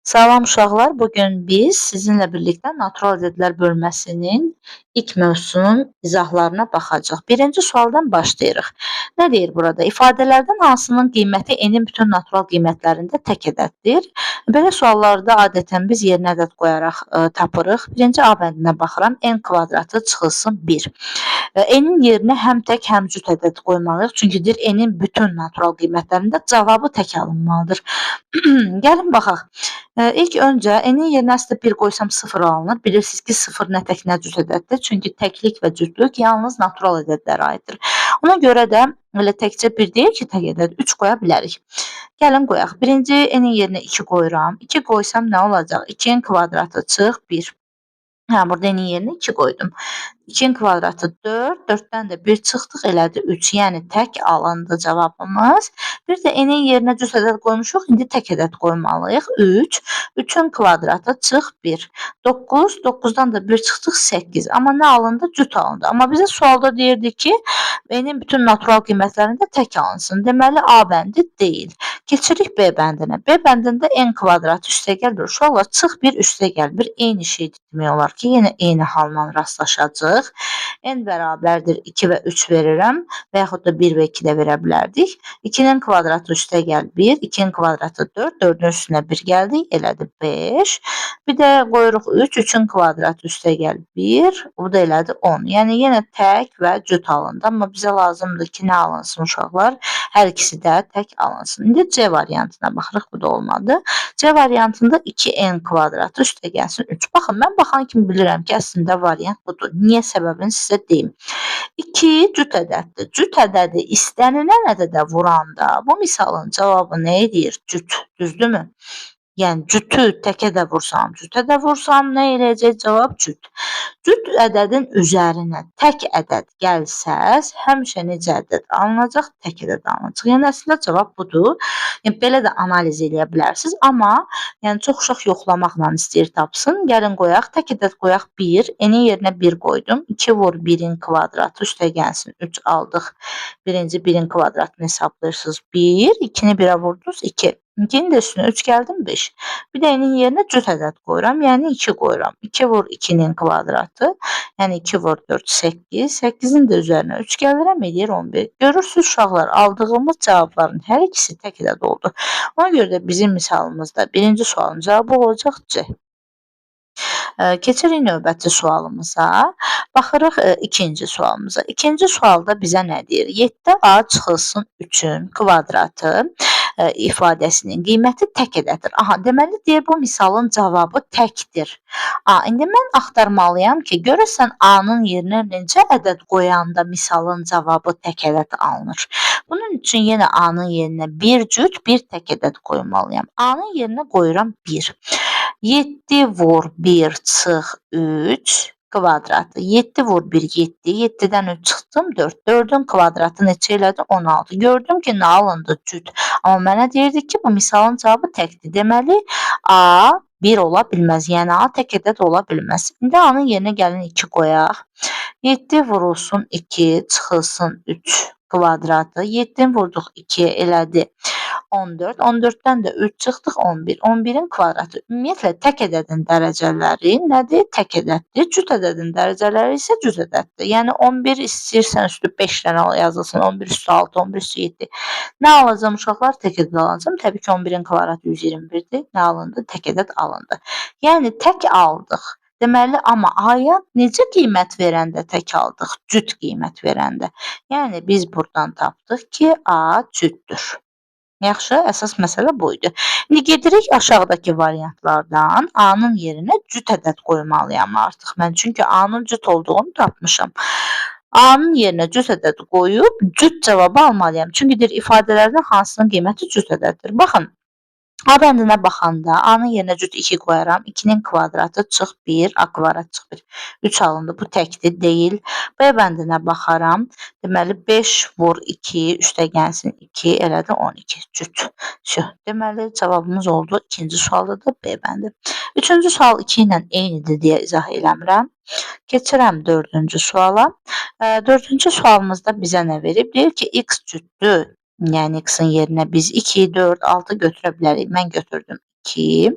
Salam uşaqlar, bugün biz sizinlə birlikdə natural ədədlər bölməsinin ilk mövzusunun izahlarına baxacağıq. Birinci sualdan başlayırıq. Nə deyir burada? İfadələrdən hansının qiyməti n-in bütün natural qiymətlərində tək ədəddir? Belə suallarda adətən biz yerinə ədəd qoyaraq tapırıq. Birinci A bəndinə baxıram. N kvadratı çıxılsın 1. N-in yerinə həm tək, həm cüt ədəd qoymalıyıq. Çünki deyir, n-in bütün natural qiymətlərində cavabı tək alınmalıdır. Gəlin baxaq. İlk öncə n-in yerinə əslində 1 qoysam 0 alınır. Bilirsiniz ki, 0 nə tək, nə cüt ədəddir. Çünki təklik və cütlük yalnız natural ədədlərə aiddir. Ona görə də elə təkcə 1 deyil ki, tək ədəd 3 qoya bilərik. Gəlin qoyaq. Birinci n-in yerinə 2 qoyuram. 2 qoysam nə olacaq? 2-nin kvadratı çıx 1. Hə, burada n-in yerinə 2 qoydum. 2-nin kvadratı 4, 4-dən də 1 çıxdıq, elədi 3. Yəni tək alındı cavabımız. Bir də n-in yerinə cüt ədəd qoymuşuq, indi tək ədəd qoymalıyıq. 3, 3-ün kvadratı çıx 1. 9, 9-dan da 1 çıxdıq, 8. Amma nə alındı? Cüt alındı. Amma bizə sualda deyirdi ki, n-in bütün natural qiymətlərində tək alınsın. Deməli, A bəndi deyil. Keçirik B bəndinə. B bəndində n kvadratı üstəgəl 1. Uşaqlar, çıx 1, üstəgəl 1. Eyni şeydir demək olar ki, yenə eyni halla rastlaşacağıq. N bərabərdir 2 və 3 verirəm və yaxud da 1 və 2 də verə bilərdik. 2-nin kvadratı üstəgəl 1, 2-nin kvadratı 4, 4-ün üstünə 1 gəldik, elədi 5. Bir də qoyuruq 3, 3-ün kvadratı üstəgəl 1, bu da elədi 10. Yəni yenə tək və cüt alındı. Amma bizə lazımdır ki, nə alınsın uşaqlar? Hər ikisi də tək alınsın. İndi C variantına baxırıq, bu da olmadı. C variantında 2n kvadratı üstəgəlsin 3. Baxın, mən baxan kimi bilirəm ki, əslində variant budur. Niyə, səbəbini sizə deyim. 2 cüt ədəddir. Cüt ədədi istənilən ədədə vuranda bu misalın cavabı nə edir? Cüt. Düzdürmü? Yəni cütü təkə də vursam, cütə də vursam nə eləyəcək? Cavab cüt. Cüt ədədin üzərinə tək ədəd gəlsə, həmişə necə ədəd alınacaq? Tək ədəd alınacaq. Yəni əslində cavab budur. Yəni belə də analiz eləyə bilərsiniz, amma yəni çox uşaq yoxlamaqla istəyir tapsın. Gəlin qoyaq, tək ədəd qoyaq 1, n-in yerinə 1 qoydum. 2 vur 1-in kvadratı üstə gəlsin 3 aldıq. Birinci 1-in kvadratını hesablayırsınız 1, 2-ni 1-ə vurdunuz 2. 2-nin də üstünə 3 gəldim 5. Bir də n-in yerinə cüt ədəd qoyuram, yəni 2 qoyuram. 2 vur 2-nin kvadratı, yəni 2 vur 4, 8. 8-in də üzərinə 3 gəlirəm, eləyir 11. Görürsünüz uşaqlar, aldığımız cavabların hər ikisi tək ədəd oldu. Ona görə də bizim misalımızda birinci sualın cavabı olacaq C. Keçirik növbəti sualımıza. Baxırıq ikinci sualımıza. İkinci sualda bizə nə deyir? 7a çıxılsın 3-ün kvadratı ifadəsinin qiyməti tək ədəddir. Aha, deməli deyir bu misalın cavabı təkdir. A, indi mən axtarmalıyam ki, görəsən A-nın yerinə necə ədəd qoyanda misalın cavabı tək ədəd alınır. Bunun üçün yenə A-nın yerinə bir cüt, bir tək ədəd qoymalıyam. A-nın yerinə qoyuram 1. 7 vur 1 çıx 3 kvadratı. 7 vur 1 7. 7-dən 3 çıxdım 4. 4-ün kvadratı neçə elədi? 16. Gördüm ki, nə alındı? Cüt. Amma mənə deyirdi ki, bu misalın cavabı təkdir. Deməli, A 1 ola bilməz. Yəni A tək ədəd ola bilməz. İndi A-nın yerinə gəlin 2 qoyaq. 7 vurulsun 2 çıxılsın 3 kvadratı. 7-ni vurduq 2 elədi 14. 14-dən də 3 çıxdıq 11. 11-in kvadratı. Ümumiyyətlə tək ədədin dərəcələri nədir? Tək ədəddir. Cüt ədədin dərəcələri isə cüt ədəddir. Yəni 11 istəyirsən üstü 5 dənə yazılsın. 11 üstü 6, 11 üstü 7. Nə alacağım uşaqlar? Tək ədəd alacağım. Təbii ki 11-in kvadratı 121-dir. Nə alındı? Tək ədəd alındı. Yəni tək aldıq. Deməli, amma A-ya necə qiymət verəndə tək aldıq? Cüt qiymət verəndə. Yəni biz buradan tapdıq ki, A cütdür. Yaxşı, əsas məsələ bu idi. İndi gedirik aşağıdakı variantlardan A-nın yerinə cüt ədəd qoymalıyam artıq mən. Çünki A-nın cüt olduğunu tapmışam. A-nın yerinə cüt ədəd qoyub cüt cavabı almalıyam. Çünki deyir, ifadələrdən hansının qiyməti cüt ədəddir. Baxın, A bəndinə baxanda A-nın yerinə cüt 2 qoyaram. 2-nin kvadratı çıx 1, A kvadrat çıx 1. 3 alındı. Bu təkdir, deyil. B bəndinə baxaram. Deməli, 5 vur 2, üstə gəlsin 2, elədi 12. Cüt. Deməli, cavabımız oldu. İkinci sualda da B bəndi. Üçüncü sual 2 ilə eynidir deyə izah eləmirəm. Keçirəm dördüncü suala. Dördüncü sualımızda bizə nə verib? Deyir ki, x cütdür. Yəni x-in yerinə biz 2, 4, 6 götürə bilərik. Mən götürdüm 2.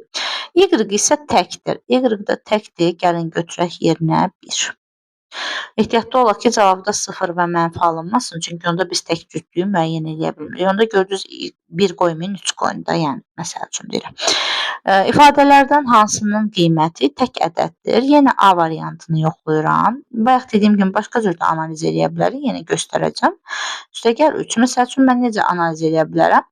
Y isə təkdir. Y də təkdir. Gəlin götürək yerinə 1. Ehtiyatlı olaq ki, cavabda 0 və mənfi alınmasın. Çünki onda biz tək cütlüyü müəyyən eləyə bilmirik. Onda gördünüz 1 qoymayın, 3 qoyun da, yəni məsəl üçün deyirəm. İfadələrdən hansının qiyməti tək ədəddir? Yenə A variantını yoxlayıram. Bayaq dediyim kimi başqa cür də analiz eləyə bilərik. Yenə göstərəcəm. Üstəgəl 3. Məsəl üçün mən necə analiz eləyə bilərəm?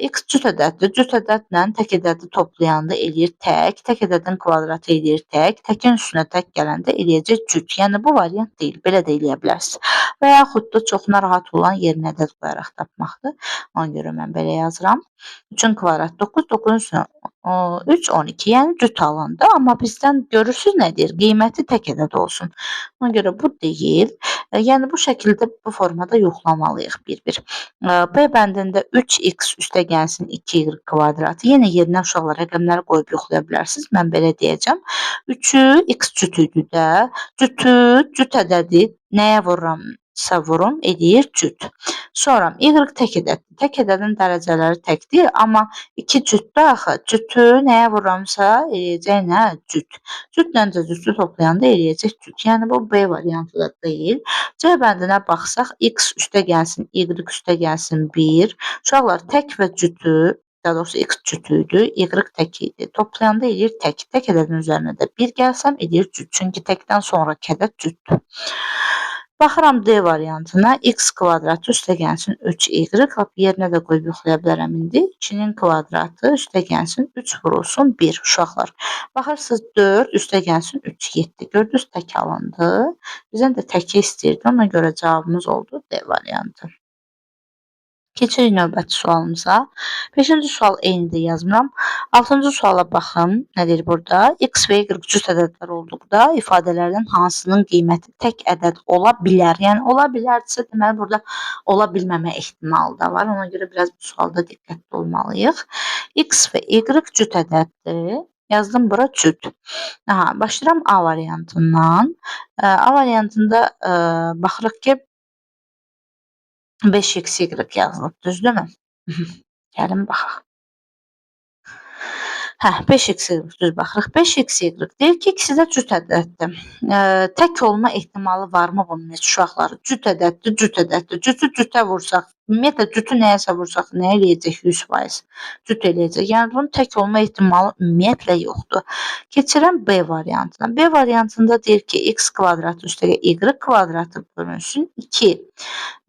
X cüt ədəddir. Cüt ədədlə tək ədədi toplayanda eləyir tək. Tək ədədin kvadratı eləyir tək. Təkin üstünə tək gələndə eləyəcək cüt. Yəni bu variant deyil. Belə də eləyə bilərsiniz. Və yaxud da çox narahat olan yerinə ədəd qoyaraq tapmaqdır. Ona görə mən belə yazıram. 3-ün kvadratı 9, 9-un üstünə 3, 12. Yəni cüt alındı. Amma bizdən görürsünüz nə deyir? Qiyməti tək ədəd olsun. Ona görə bu deyil. Yəni bu şəkildə bu formada yoxlamalıyıq bir-bir. B bəndində 3x üstə gəlsin 2y kvadratı. Yenə yerinə uşaqlar rəqəmləri qoyub yoxlaya bilərsiniz. Mən belə deyəcəm. 3-ü x cüt idi də. Cütü, cüt ədədi nəyə vururamsa vurum eləyir cüt. Sonra y tək ədəddir. Tək ədədin dərəcələri təkdir, amma 2 cütdür axı. Cütü nəyə vururamsa eləyəcək nə? Cüt. Cütlə də cütü toplayanda eləyəcək cüt. Yəni bu B variantı da deyil. C bəndinə baxsaq x üstə gəlsin, y üstə gəlsin 1. Uşaqlar tək və cütü, daha doğrusu x cütü idi, y tək idi. Toplayanda eləyir tək. Tək ədədin üzərinə də 1 gəlsəm eləyir cüt. Çünki təkdən sonraki ədəd cütdür. Baxıram D variantına. X kvadratı üstə gəlsin 3y. Lap yerinə də qoyub yoxlaya bilərəm indi. 2-nin kvadratı üstə gəlsin 3 vurulsun 1 uşaqlar. Baxırsınız 4 üstə gəlsin 3 7. Gördünüz tək alındı. Bizdən də təki istəyirdi. Ona görə cavabımız oldu D variantı. Keçirik növbəti sualımıza. 5-ci sual eynidir, yazmıram. 6-cı suala baxın. Nə deyir burada? X və Y cüt ədədlər olduqda ifadələrdən hansının qiyməti tək ədəd ola bilər? Yəni ola bilərdirsə, deməli burada ola bilməmə ehtimalı da var. Ona görə biraz bu sualda diqqətli olmalıyıq. X və Y cüt ədəddir. Yazdım bura cüt. Aha, başlayıram A variantından. A variantında baxırıq ki, 5xy yazılıb, düzdürmü? Gəlin baxaq. Hə, 5xy düz baxırıq. 5xy deyir ki, ikisi də cüt ədəddir. Tək olma ehtimalı varmı bunun heç uşaqlar? Cüt ədəddir, cüt ədəddir. Cütü cütə vursaq, ümumiyyətlə cütü nəyəsə vursaq nə eləyəcək 100%? Cüt eləyəcək. Yəni bunun tək olma ehtimalı ümumiyyətlə yoxdur. Keçirəm B variantına. B variantında deyir ki, x kvadratı üstəgəl y kvadratı bölünsün 2.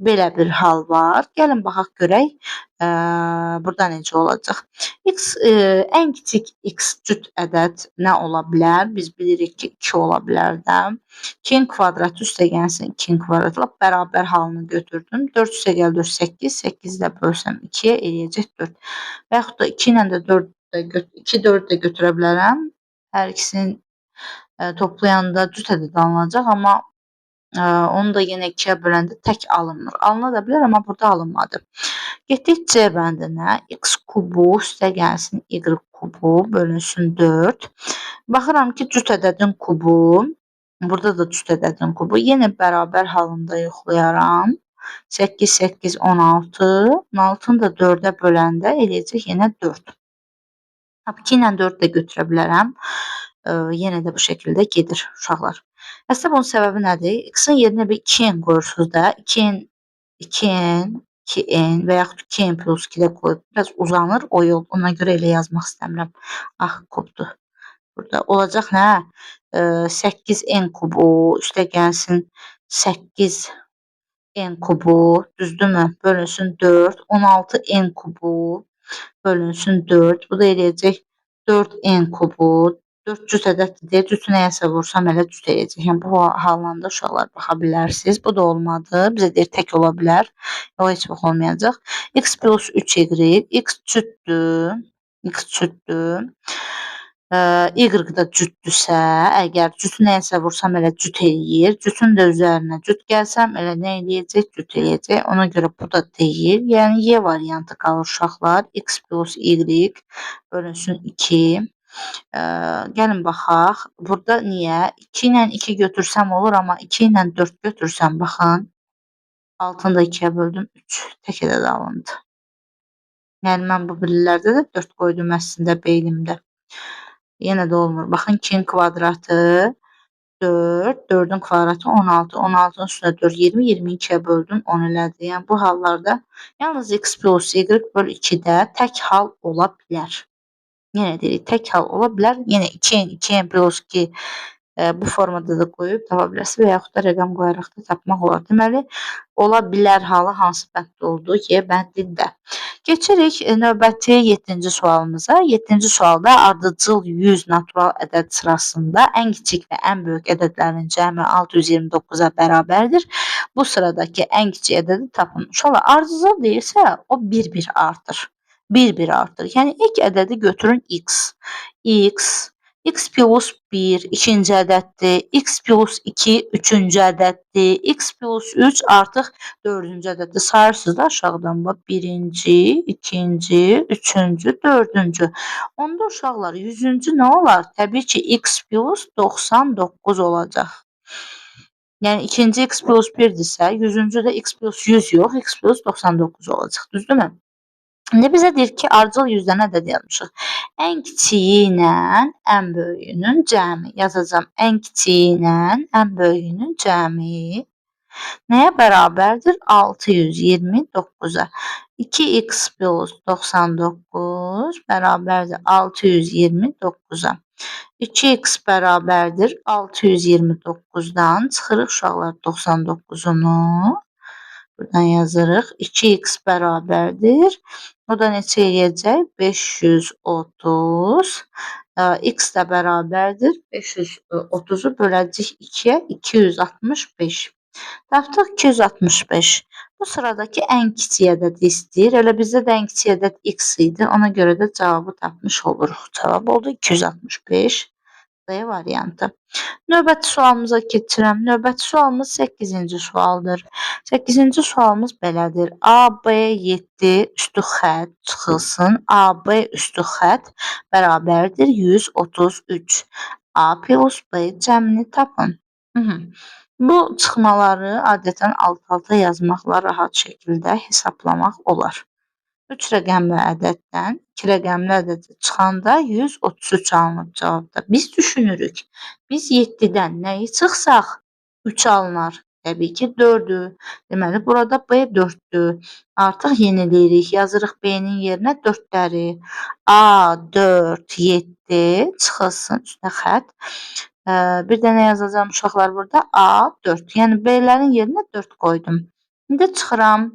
Belə bir hal var. Gəlin baxaq görək. Burada necə olacaq? X, ən kiçik x cüt ədəd nə ola bilər? Biz bilirik ki, 2 ola bilər də. 2-nin kvadratı üstə gəlsin 2-nin kvadratı. Lap bərabər halını götürdüm. 4 üstə gəl 4, 8. 8 də bölsəm 2-yə eləyəcək 4. Və yaxud da 2 ilə də 4 də 2, 4 də götürə bilərəm. Hər ikisinin toplayanda cüt ədəd alınacaq, amma onu da yenə 2-yə böləndə tək alınmır. Alına da bilər, amma burada alınmadı. Getdik C bəndinə. X kubu üstə gəlsin Y kubu bölünsün 4. Baxıram ki, cüt ədədin kubu, burada da cüt ədədin kubu. Yenə bərabər halında yoxlayaram. 8, 8, 16. 16-nı da 4-ə böləndə eləyəcək yenə 4. 2 ilə 4 də götürə bilərəm. Yenə də bu şəkildə gedir uşaqlar. Əslində bunun səbəbi nədir? X-in yerinə bir 2n qoyursunuz da. 2n, 2n, 2n və yaxud 2n plus 2 də qoyub biraz uzanır o yol. Ona görə elə yazmaq istəmirəm. Ah, kubdur. Burada olacaq nə? 8n kubu üstə gəlsin 8n kubu, düzdürmü? Bölünsün 4. 16n kubu bölünsün 4. Bu da eləyəcək 4n kubu. 4 cüt ədəddir deyə cütü nəyəsə vursam elə cüt eləyəcək. Yəni bu halda da uşaqlar baxa bilərsiniz. Bu da olmadı. Bizə deyir tək ola bilər. O heç vaxt olmayacaq. X plus 3y. X cütdür. X cütdür. Y da cütdürsə, əgər cütü nəyəsə vursam elə cüt eləyir. Cütün də üzərinə cüt gəlsəm elə nə eləyəcək? Cüt eləyəcək. Ona görə bu da deyil. Yəni Y variantı qalır uşaqlar. X plus Y bölünsün 2. Gəlin baxaq. Burada niyə? 2 ilə 2 götürsəm olur, amma 2 ilə 4 götürsəm, baxın. Altını da 2-yə böldüm. 3 tək ədəd alındı. Yəni mən bu birilərdə də 4 qoydum əslində beynimdə. Yenə də olmur. Baxın, 2-nin kvadratı 4, 4-ün kvadratı 16, 16-nın üstünə 4, 20, 22-yə böldüm, 10 elədi. Yəni, bu hallarda yalnız x plus y böl 2-də tək hal ola bilər. Yenə deyirik, tək hal ola bilər. Yenə 2n, 2n plus 2 bu formada da qoyub tapa bilərsiniz və yaxud da rəqəm qoyaraq da tapmaq olar. Deməli, ola bilər halı hansı bənddə oldu? Y bəndində. Keçirik növbəti 7-ci sualımıza. 7-ci sualda ardıcıl 100 natural ədəd sırasında ən kiçik və ən böyük ədədlərin cəmi 629-a bərabərdir. Bu sıradakı ən kiçik ədədi tapın. Uşaqlar, ardıcıl deyilsə, o 1-1 artır. 1-1 artır. Yəni, ilk ədədi götürün x. X, x plus 1 ikinci ədəddir, x plus 2 üçüncü ədəddir, x plus 3 artıq dördüncü ədəddir. Sayırsınız da aşağıdan bax, birinci, ikinci, üçüncü, dördüncü. Onda uşaqlar, 100-cü nə olar? Təbii ki, x plus 99 olacaq. Yəni, ikinci x plus 1-dirsə, 100-cü də x plus 100 yox, x plus 99 olacaq. Düzdürmü? İndi bizə deyir ki, ardıcıl 100 dənə ədəd yazmışıq. Ən kiçiyi ilə ən böyüyünün cəmi yazacağam. Ən kiçiyi ilə ən böyüyünün cəmi nəyə bərabərdir? 629-a. 2x plus 99 bərabərdir 629-a. 2x bərabərdir 629-dan çıxırıq uşaqlar 99-unu. Buradan yazırıq. 2x bərabərdir. O da neçə eləyəcək? 530. X də bərabərdir. 530-u böləcək 2-yə 265. Tapdıq 265. Bu sıradakı ən kiçik ədəd istəyir. Elə bizdə də ən kiçik ədəd x idi. Ona görə də cavabı tapmış oluruq. Cavab oldu 265. D variantı. Növbəti sualımıza keçirəm. Növbəti sualımız 8-ci sualdır. 8-ci sualımız belədir. AB 7 üstü xətt çıxılsın. AB üstü xətt bərabərdir 133. A plus B cəmini tapın. Bu çıxmaları adətən alt-alta yazmaqla rahat şəkildə hesablamaq olar. 3 rəqəmli ədəddən 2 rəqəmli ədədə çıxanda 133 alınıb cavabda. Biz düşünürük. Biz 7-dən nəyi çıxsaq 3 alınar. Təbii ki, 4-ü. Deməli, burada B 4-dür. Artıq yeniləyirik. Yazırıq B-nin yerinə 4-ləri. A, 4, 7 çıxılsın üstünə xətt. Bir də nə yazacağım uşaqlar burada? A, 4. Yəni, B-lərin yerinə 4 qoydum. İndi çıxıram.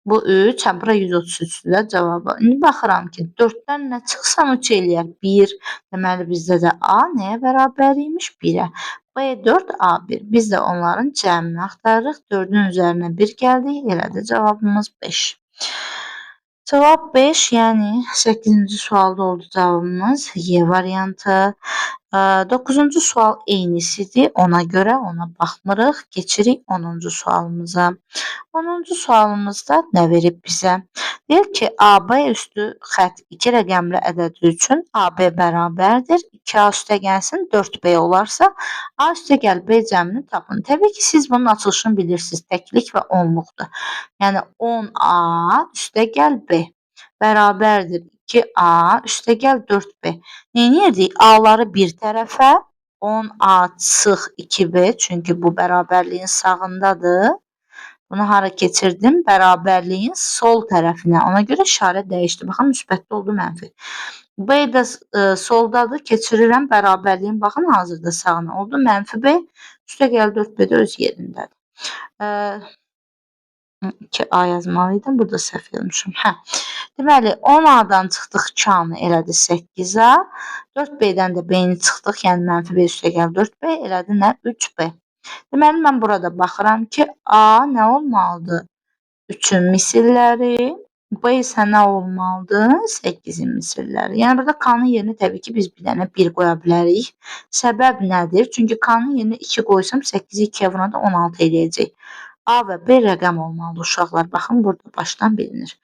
Bu 3, hə, bura 133-dür də cavabı. İndi baxıram ki, 4-dən nə çıxsam 3 eləyər. 1. Deməli, bizdə də A nəyə bərabər imiş? 1-ə. B 4, A1. Biz də onların cəmini axtarırıq. 4-ün üzərinə 1 gəldik. Elə də cavabımız 5. Cavab 5, yəni 8-ci sualda oldu cavabımız. Y variantı. 9-cu sual eynisidir. Ona görə ona baxmırıq. Keçirik 10-cu sualımıza. 10-cu sualımızda nə verib bizə? Deyir ki, AB üstü xətt 2 rəqəmli ədədi üçün AB bərabərdir. 2A üstə gəlsin, 4B olarsa, A üstə gəl B cəmini tapın. Təbii ki, siz bunun açılışını bilirsiniz. Təklik və onluqdur. Yəni, 10A üstə gəl B bərabərdir 2A üstə gəl 4B. Neynirdik? A-ları bir tərəfə, 10A çıx 2B, çünki bu bərabərliyin sağındadır. Bunu hara keçirdim? Bərabərliyin sol tərəfinə. Ona görə işarə dəyişdi. Baxın, müsbətli oldu, mənfi. B də soldadır. Keçirirəm bərabərliyin. Baxın, hazırda sağına oldu. Mənfi B. Üstə gəl 4B də öz yerindədir. 2A yazmalıydım. Burada səhv yazmışım. Hə. Deməli, 10A-dan çıxdıq 2A-nı elədi 8A. 4B-dən də B-ni çıxdıq. Yəni, mənfi B üstə gəl 4B elədi nə? 3B. Deməli, mən burada baxıram ki, A nə olmalıdır? 3-ün misilləri, B isə nə olmalıdır? 8-in misilləri. Yəni, burada K-nın yerinə təbii ki, biz bir dənə 1 qoya bilərik. Səbəb nədir? Çünki K-nın yerinə 2 qoysam, 8-i 2-yə vuranda 16 eləyəcək. A və B rəqəm olmalıdır uşaqlar. Baxın, burada başdan bilinir.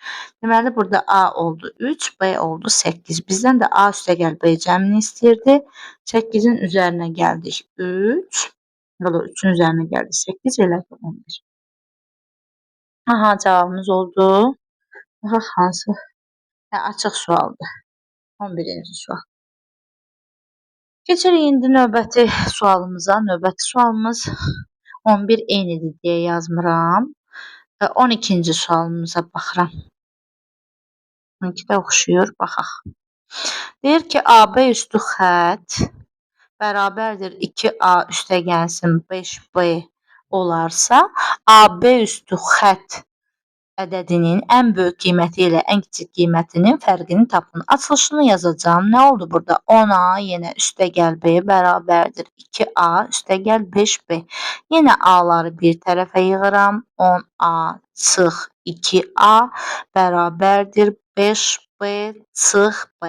Deməli, burada A oldu 3, B oldu 8. Bizdən də A üstə gəl B cəmini istəyirdi. 8-in üzərinə gəldik 3. Burada 3-ün üzərinə gəldi 8, elədi 11. Aha, cavabımız oldu. Baxaq hansı? Hə, açıq sualdır. 11-ci sual. Keçirik indi növbəti sualımıza. Növbəti sualımız 11 eynidir deyə yazmıram. Və 12-ci sualımıza baxıram. 12 də oxşuyur, baxaq. Deyir ki, AB üstü xətt bərabərdir 2A üstə gəlsin 5B olarsa, AB üstü xətt ədədinin ən böyük qiyməti ilə ən kiçik qiymətinin fərqini tapın. Açılışını yazacağam. Nə oldu burada? 10A yenə üstə gəl B bərabərdir 2A üstə gəl 5B. Yenə A-ları bir tərəfə yığıram. 10A çıx 2A bərabərdir 5B çıx B.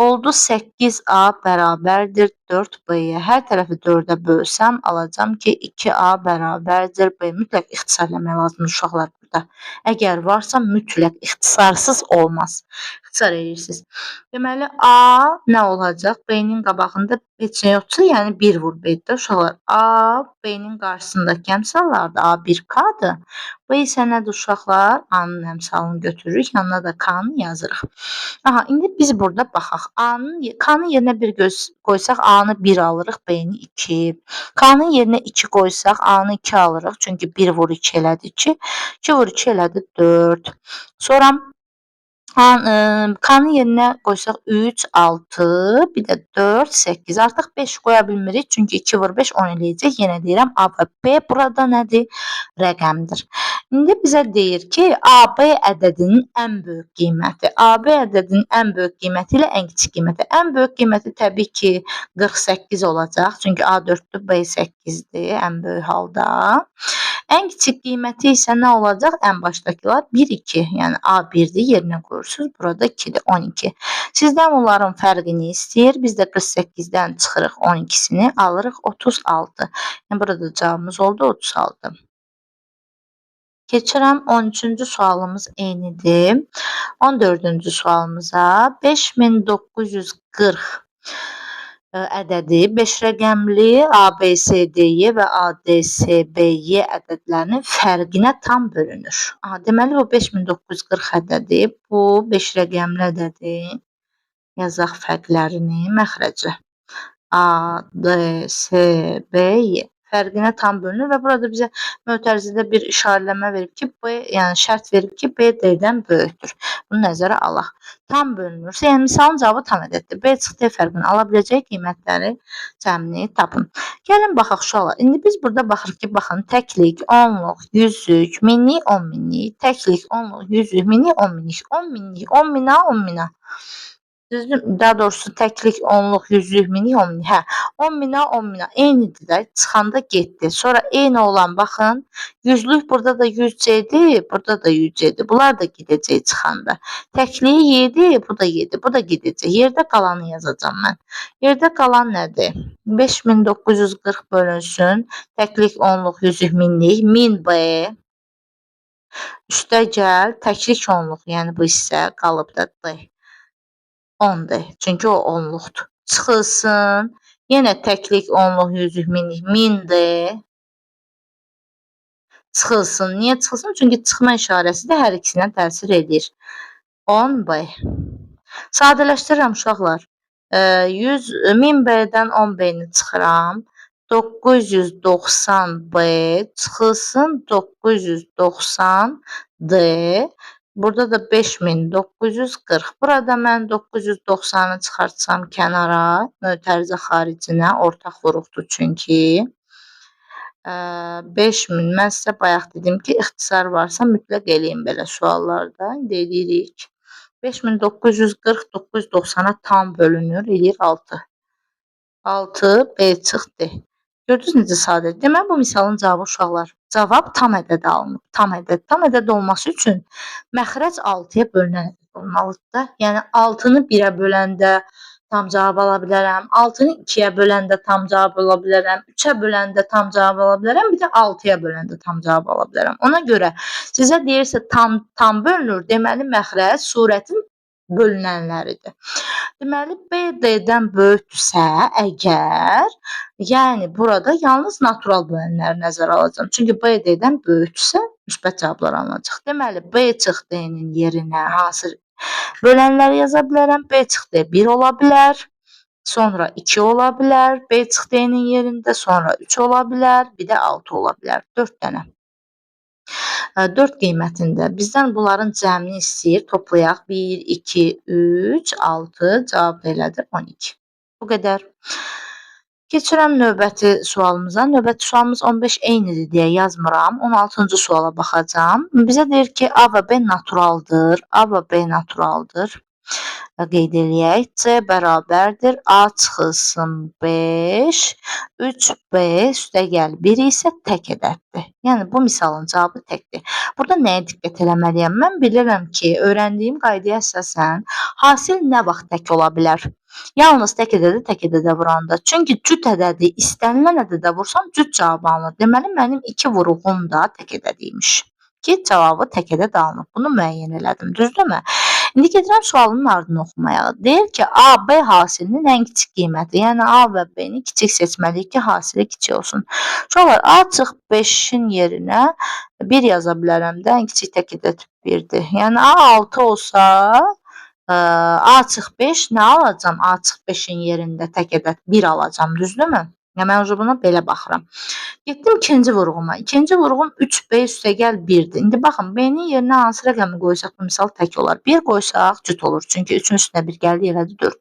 Oldu 8A bərabərdir 4B-yə. Hər tərəfi 4-ə bölsəm, alacağam ki, 2A bərabərdir B. Mütləq ixtisar eləmək lazımdır uşaqlar burada. Əgər varsa mütləq ixtisarsız olmaz. İxtisar edirsiniz. Deməli, A nə olacaq? B-nin qabağında heç nə yoxdursa, yəni 1 vur B-dir uşaqlar. A, B-nin qarşısındakı əmsallardır. A 1 K-dır. B isə nədir uşaqlar? A-nın əmsalını götürürük, yanına da K-nı yazırıq. Aha, indi biz burada baxaq. A-nın, K-nın yerinə 1 qoysaq, A-nı 1 alırıq, B-ni 2. K-nın yerinə 2 qoysaq, A-nı 2 alırıq. Çünki 1 vur 2 elədi 2. 2 vur 2 elədi 4. Sonra K-nın yerinə qoysaq 3, 6, bir də 4, 8. Artıq 5 qoya bilmirik, çünki 2 vur 5 10 eləyəcək. Yenə deyirəm, A və B burada nədir? Rəqəmdir. İndi bizə deyir ki, AB ədədinin ən böyük qiyməti. AB ədədinin ən böyük qiyməti ilə ən kiçik qiyməti. Ən böyük qiyməti təbii ki, 48 olacaq. Çünki A 4-dür, B 8-dir ən böyük halda. Ən kiçik qiyməti isə nə olacaq? Ən başdakılar 1, 2. Yəni A 1-dir, yerinə qoyursunuz. Burada 2-dir, 12. Sizdən bunların fərqini istəyir. Biz də 48-dən çıxırıq 12-sini, alırıq 36. Yəni burada cavabımız oldu 36. Keçirəm 13-cü sualımız eynidir. 14-cü sualımıza 5940 ədədi 5 rəqəmli A, B, C, D, Y və A, D, S, B, Y ədədlərinin fərqinə tam bölünür. Aha, deməli bu 5940 ədədi, bu 5 rəqəmli ədədi. Yazaq fərqlərini, məxrəci. A, D, S, B, Y fərqinə tam bölünür və burada bizə mötərizədə bir işarələmə verib ki, B, yəni şərt verib ki, B D-dən böyükdür. Bunu nəzərə alaq. Tam bölünürsə, yəni misalın cavabı tam ədəddir. B çıx D fərqini ala biləcək qiymətləri cəmini tapın. Gəlin baxaq uşaqlar. İndi biz burada baxırıq ki, baxın, təklik, onluq, yüzlük, minlik, 10 minlik, təklik, onluq, yüzlük, minlik, 10 minlik, 10 minlik, 10 mina, 10 mina. Düzdür? Daha doğrusu təklik, onluq, yüzlük, minlik, 10 minlik. Hə, 10 mina, 10 mina eynidir də. Çıxanda getdi. Sonra eyni olan baxın, yüzlük burada da 100 C-dir, burada da 100 C-dir. Bunlar da gedəcək çıxanda. Təkliyi 7, bu da 7, bu da gedəcək. Yerdə qalanı yazacağam mən. Yerdə qalan nədir? 5940 bölünsün. Təklik, onluq, yüzlük, minlik, 1000B. Üstə gəl, təklik, onluq, yəni bu hissə qalıb da D. 10D. Çünki o onluqdur. Çıxılsın. Yenə təklik, onluq, yüzlük, minlik, 1000D. Çıxılsın. Niyə çıxılsın? Çünki çıxma işarəsi də hər ikisinə təsir edir. 10B. Sadələşdirirəm uşaqlar. 1000B-dən 10B-ni çıxıram. 990B çıxılsın 990D. Burada da 5940. Burada mən 990-ı çıxartsam kənara, mötərizə xaricinə, ortaq vuruqdur çünki. 5000, mən sizə bayaq dedim ki, ixtisar varsa mütləq eləyin belə suallarda. İndi eləyirik. 5940 990-a tam bölünür, eləyir 6. 6 B çıx D. Gördünüz necə sadədir? Deməli, bu misalın cavabı uşaqlar. Cavab tam ədəd alınıb. Tam ədəd. Tam ədəd olması üçün məxrəc 6-ya bölünən ədəd olmalıdır da. Yəni 6-nı 1-ə böləndə tam cavab ala bilərəm. 6-nı 2-yə böləndə tam cavab ala bilərəm. 3-ə böləndə tam cavab ala bilərəm. Bir də 6-ya böləndə tam cavab ala bilərəm. Ona görə sizə deyirsə tam bölünür, deməli məxrəc surətin bölünənləridir. Deməli, B D-dən böyükdürsə əgər, yəni burada yalnız natural bölənləri nəzərə alacağam. Çünki B D-dən böyükdürsə, müsbət cavablar alınacaq. Deməli, B çıx D-nin yerinə hansı bölənləri yaza bilərəm? B çıx D 1 ola bilər, Sonra 2 ola bilər, B çıx D-nin yerində, sonra 3 ola bilər, bir də 6 ola bilər. 4 dənə. 4 qiymətində bizdən bunların cəmini istəyir. Toplayaq. 1, 2, 3, 6. Cavab da elədir 12. Bu qədər. Keçirəm növbəti sualımıza. Növbəti sualımız 15 eynidir deyə yazmıram. 16-cı suala baxacağam. Bizə deyir ki, A və B naturaldır. A və B naturaldır. Qeyd eləyək. C bərabərdir. A çıxılsın 5, 3B üstə gəl 1 isə tək ədəddir. Yəni, bu misalın cavabı təkdir. Burada nəyə diqqət eləməliyəm? Mən bilirəm ki, öyrəndiyim qaydaya əsasən hasil nə vaxt tək ola bilər? Yalnız tək ədədi tək ədədə vuranda. Çünki cüt ədədi istənilən ədədə vursam cüt cavab alınır. Deməli, mənim 2 vuruğum da tək ədədi imiş ki, cavabı tək ədəd alınıb. Bunu müəyyən elədim, düzdürmü? İndi gedirəm sualının ardını oxumaya. Deyir ki, A, B hasilinin ən kiçik qiyməti. Yəni, A və B-ni kiçik seçməliyik ki, hasili kiçik olsun. Uşaqlar, A çıx 5-in yerinə 1 yaza bilərəm də, ən kiçik tək ədəd 1-dir. Yəni, A 6 olsa, A çıx 5 nə alacam? A çıx 5-in yerində tək ədəd 1 alacam, düzdürmü? Yəni, mən buna belə baxıram. Getdim ikinci vurğuma. İkinci vurğum 3B üstəgəl 1-dir. İndi baxın, B-nin yerinə hansı rəqəmi qoysaq, bu misal tək olar. 1 qoysaq cüt olur. Çünki 3-ün üstünə 1 gəldi, elədi 4.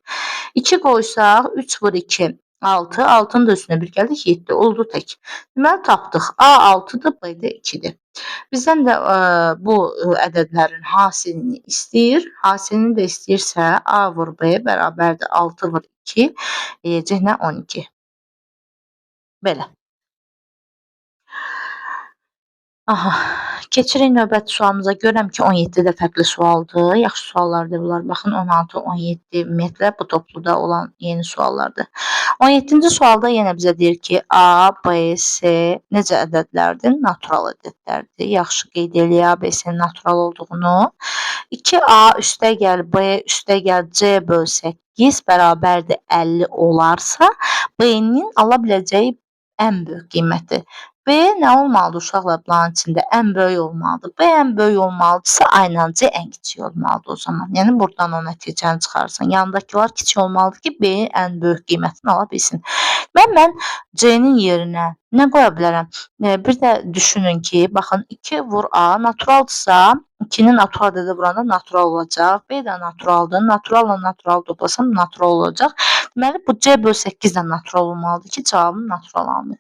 2 qoysaq 3 vur 2, 6. 6-nın da üstünə 1 gəldi, 7. Oldu tək. Deməli, tapdıq. A 6-dır, B də 2-dir. Bizdən də bu ədədlərin hasilini istəyir. Hasilini də istəyirsə, A vur B bərabərdir 6 vur 2, eləyəcək nə? 12. Belə. Aha, keçirik növbəti sualımıza. Görürəm ki, 17 də fərqli sualdır. Yaxşı suallardır bunlar. Baxın, 16, 17 ümumiyyətlə bu topluda olan yeni suallardır. 17-ci sualda yenə bizə deyir ki, A, B, C necə ədədlərdir? Natural ədədlərdir. Yaxşı qeyd eləyək A, B, C-nin natural olduğunu. 2A üstə gəl B üstə gəl C böl 8 bərabərdir 50 olarsa, B-nin ala biləcəyi ən böyük qiyməti. B nə olmalıdır uşaqlar bunların içində? Ən böyük olmalıdır. B ən böyük olmalıdırsa, A ilə C ən kiçik olmalıdır o zaman. Yəni, buradan o nəticəni çıxarsan. Yanındakılar kiçik olmalıdır ki, B ən böyük qiymətini ala bilsin. Mən C-nin yerinə nə qoya bilərəm? Bir də düşünün ki, baxın, 2 vur A naturaldırsa, 2-ni natural ədədə vuranda natural olacaq. B də naturaldır. Naturalla natural toplasam natural olacaq. Deməli, bu C böl 8 də natural olmalıdır ki, cavabım natural alınır.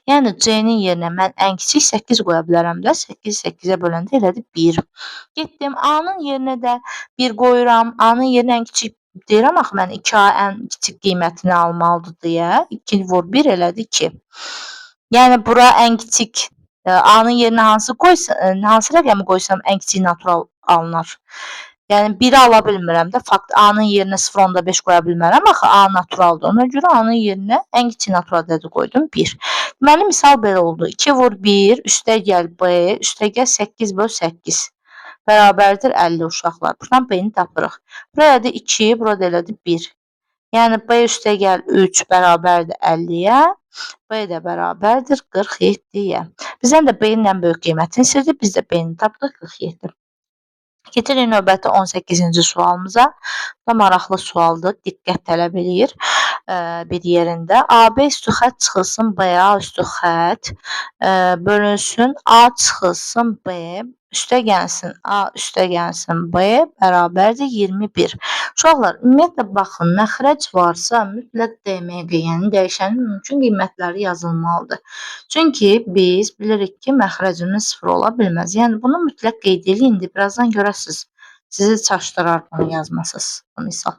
Yəni, C-nin yerinə mən ən kiçik 8 qoya bilərəm də. 8 8-ə böləndə elədi 1. Getdim, A-nın yerinə də 1 qoyuram. A-nın yerinə ən kiçik deyirəm axı mən 2A ən kiçik qiymətini almalıdır deyə. 2 vur 1 elədi 2. Yəni, bura ən kiçik A-nın yerinə hansı rəqəmi qoysam ən kiçik natural alınar. Yəni, 1-i ala bilmirəm də. Fakt, A-nın yerinə 0,5 qoya bilmərəm. Axı, A naturaldır. Ona görə A-nın yerinə ən kiçik natural ədədi qoydum 1. Deməli, misal belə oldu. 2 vur 1, üstə gəl B, üstə gəl 8 böl 8. Bərabərdir 50 uşaqlar. Buradan B-ni tapırıq. Buraya da 2, burada elədi 1. Yəni, B üstə gəl 3 bərabərdir 50-yə. B də bərabərdir 47-yə. Bizdən də B-nin ən böyük qiymətini istəyirdi. Biz də B-ni tapdıq 47. Keçirik növbəti 18-ci sualımıza. Bu da maraqlı sualdır. Diqqət tələb eləyir bir yerində. AB üstü xətt çıxılsın BA üstü xətt bölünsün A çıxılsın B üstə gəlsin A üstə gəlsin B bərabərdir 21. Uşaqlar, ümumiyyətlə baxın, məxrəc varsa mütləq DMQ, yəni dəyişənin mümkün qiymətləri yazılmalıdır. Çünki biz bilirik ki, məxrəcimiz 0 ola bilməz. Yəni bunu mütləq qeyd eləyin, indi birazdan görəsiniz. Sizi çaşdırar bunu yazmasız, bu misal.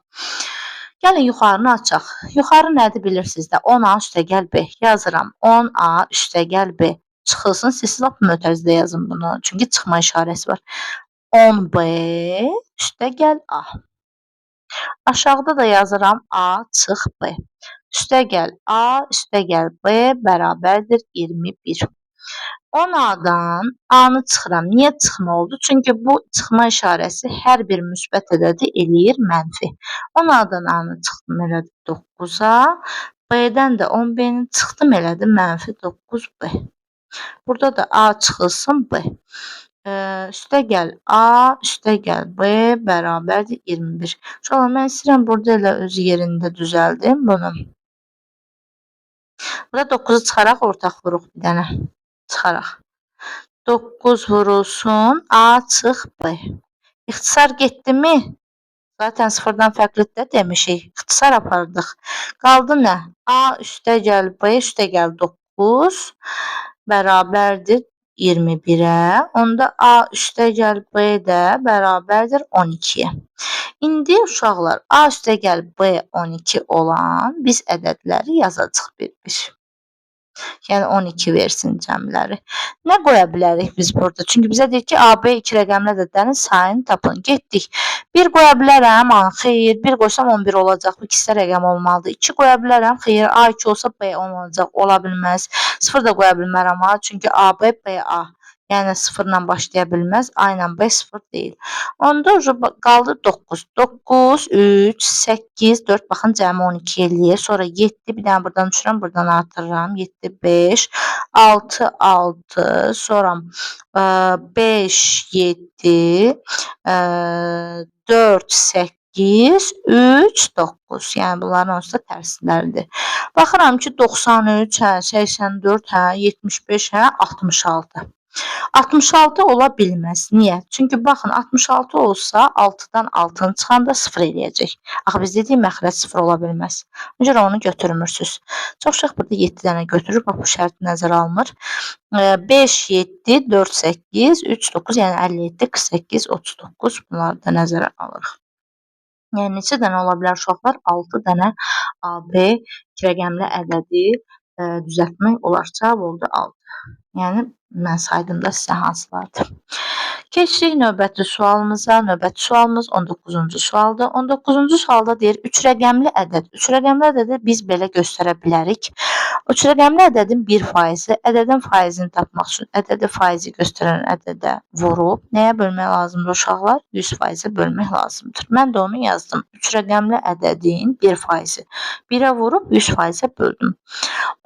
Gəlin yuxarını açaq. Yuxarı nədir bilirsiniz də? 10A üstə gəl B. Yazıram. 10A üstə gəl B. Çıxılsın. Siz lap mötərizdə yazın bunu. Çünki çıxma işarəsi var. 10B üstə gəl A. Aşağıda da yazıram A çıx B. Üstə gəl A, üstə gəl B bərabərdir 21. 10A-dan A-nı çıxıram. Niyə çıxma oldu? Çünki bu çıxma işarəsi hər bir müsbət ədədi eləyir mənfi. 10A-dan A-nı çıxdım elədi 9A. B-dən də 10B-ni çıxdım elədi mənfi 9B. Burada da A çıxılsın B. Üstə gəl A, üstə gəl B bərabərdir 21. Uşaqlar, mən istəyirəm burada elə öz yerində düzəldim bunu. Burada 9-u çıxaraq ortaq vuruq bir dənə. Çıxaraq. 9 vurulsun A çıx B. İxtisar getdimi? Zaten sıfırdan fərqlidir də demişik. İxtisar apardıq. Qaldı nə? A üstə gəl B üstə gəl 9 bərabərdir 21-ə. Onda A üstə gəl B də bərabərdir 12-yə. İndi uşaqlar A üstə gəl B 12 olan biz ədədləri yazacaq bir-bir. Yəni 12 versin cəmləri. Nə qoya bilərik biz burada? Çünki bizə deyir ki, AB iki rəqəmli ədədlərin sayını tapın. Getdik. 1 qoya bilərəm, xeyr. 1 qoysam 11 olacaq. Bu ikisi də rəqəm olmalıdır. 2 qoya bilərəm, xeyr. A2 olsa B 10 olacaq. Ola bilməz. 0 da qoya bilmərəm A, çünki AB BA. Yəni 0 ilə başlaya bilməz. A ilə B 0 deyil. Onda qaldı 9. 9, 3, 8, 4. Baxın, cəmi 12 eləyir. Sonra 7. Bir dənə buradan düşürəm, buradan artırıram. 7, 5, 6, 6. Sonra 5, 7, 4, 8, 3, 9. Yəni bunların onsuz da tərsləridir. Baxıram ki, 93, hə, 84, hə, 75, hə, 66. 66 ola bilməz. Niyə? Çünki baxın, 66 olsa 6-dan 6-nı çıxanda 0 eləyəcək. Axı biz dedik məxrəc 0 ola bilməz. Ona görə onu götürmürsünüz. Çox uşaq burada 7 dənə götürür. Bax, bu şərti nəzərə almır. 5, 7, 4, 8, 3, 9, yəni 57, 48, 39 bunları da nəzərə alırıq. Yəni neçə dənə ola bilər uşaqlar? 6 dənə AB iki rəqəmli ədədi düzəltmək olar. Cavab oldu 6. Yəni mən saydım da sizə hansılardır. Keçdik növbəti sualımıza. Növbəti sualımız 19-cu sualdır. 19-cu sualda deyir 3 rəqəmli ədəd. 3 rəqəmli ədədi biz belə göstərə bilərik. 3 rəqəmli ədədin 1%, ədədin faizini tapmaq üçün ədədi faizi göstərən ədədə vurub nəyə bölmək lazımdır uşaqlar? 100%-ə bölmək lazımdır. Mən də onu yazdım. 3 rəqəmli ədədin 1%. 1-ə vurub 100%-ə böldüm.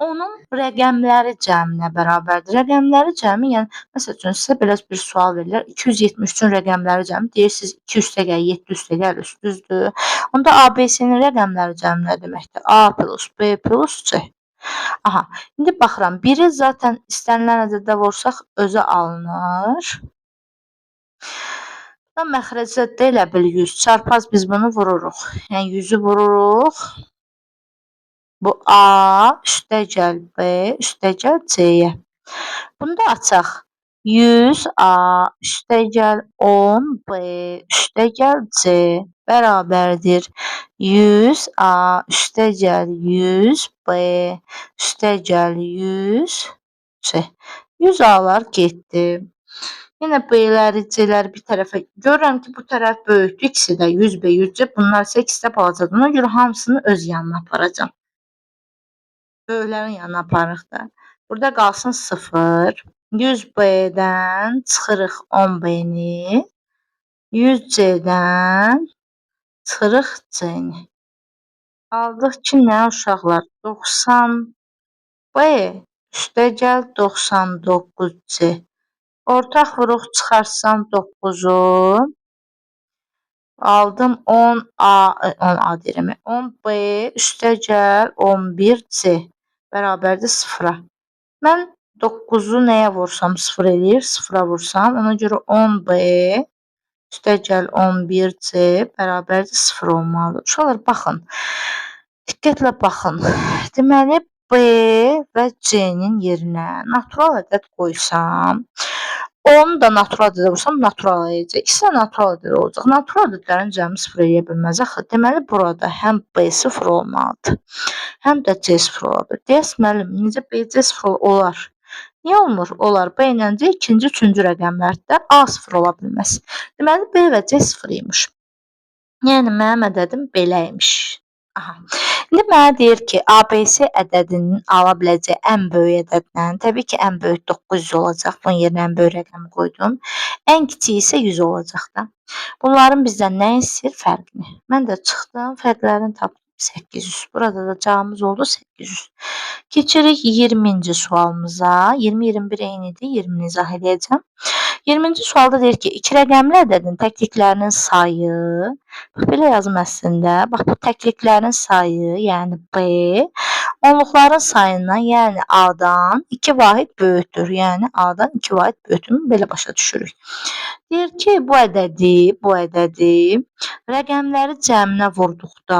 Onun rəqəmləri cəminə bərabərdir. Rəqəmləri cəmi, yəni məsəl üçün sizə belə bir sual verirlər. 273-ün rəqəmləri cəmi deyirsiniz 2 üstə gəl, 7 üstə gəl, üst-üzdür. Onda ABC-nin rəqəmləri cəmi nə deməkdir? A plus B plus C. Aha, indi baxıram, biri zaten istənilən ədədə vursaq özü alınır. Da məxrəcə də elə bil 100. Çarpaz biz bunu vururuq. Yəni 100-ü vururuq. Bu A üstə gəl B üstə gəl C-yə. Bunu da açaq. 100A üstə gəl 10B üstə gəl C bərabərdir. 100A üstə gəl 100B üstə gəl 100C. 100A'lar getdi. Yenə B-ləri, C-ləri bir tərəfə görürəm ki, bu tərəf böyükdür. İkisi də 100B, 100C. Bunlar isə ikisi də balacadır. Ona görə hamısını öz yanına aparacağam. Böyüklərin yanına aparırıq da. Burada qalsın 0. 100B-dən çıxırıq 10B-ni. 100C-dən çıxırıq C-ni. Aldıq ki, nə uşaqlar? 90B üstə gəl 99C. Ortaq vuruq çıxarsam 9-u. Aldım 10A, 10A deyirəm. 10B üstə gəl 11C bərabərdir 0-a. Mən 9-u nəyə vursam 0 eləyir? 0-a vursam. Ona görə 10B üstə gəl 11C bərabərdir 0 olmalıdır. Uşaqlar, baxın. Diqqətlə baxın. Deməli, B və C-nin yerinə natural ədəd qoysam, onu da natural ədədə vursam, natural eləyəcək. İkisi də natural ədəd olacaq. Natural ədədlərin cəmi 0 eləyə bilməz axı. Deməli, burada həm B 0 olmalıdır, həm də C 0 ola bilər. Deyəs, müəllim, necə B, C 0 olar? Niyə olmur? Olar. B ilə C ikinci, üçüncü rəqəmlərdə A 0 ola bilməz. Deməli, B və C 0 imiş. Yəni, mənim ədədim belə imiş. Aha. İndi mənə deyir ki, ABC ədədinin ala biləcəyi ən böyük ədədlə, təbii ki, ən böyük 900 olacaq. Bunun yerinə ən böyük rəqəmi qoydum. Ən kiçiyi isə 100 olacaq da. Bunların bizdən nə istəyir? Fərqini. Mən də çıxdım, fərqlərini tapdım. 800. Burada da cavabımız oldu 800. Keçirik 20-ci sualımıza. 20-21 eynidir. 20-ni izah edəcəm. 20-ci sualda deyir ki, iki rəqəmli ədədin təkliklərinin sayı, bax belə yazım əslində, bax bu təkliklərin sayı, yəni B, onluqların sayından, yəni A-dan 2 vahid böyükdür. Yəni A-dan 2 vahid böyükdür. Belə başa düşürük. Deyir ki, bu ədədi rəqəmləri cəminə vurduqda,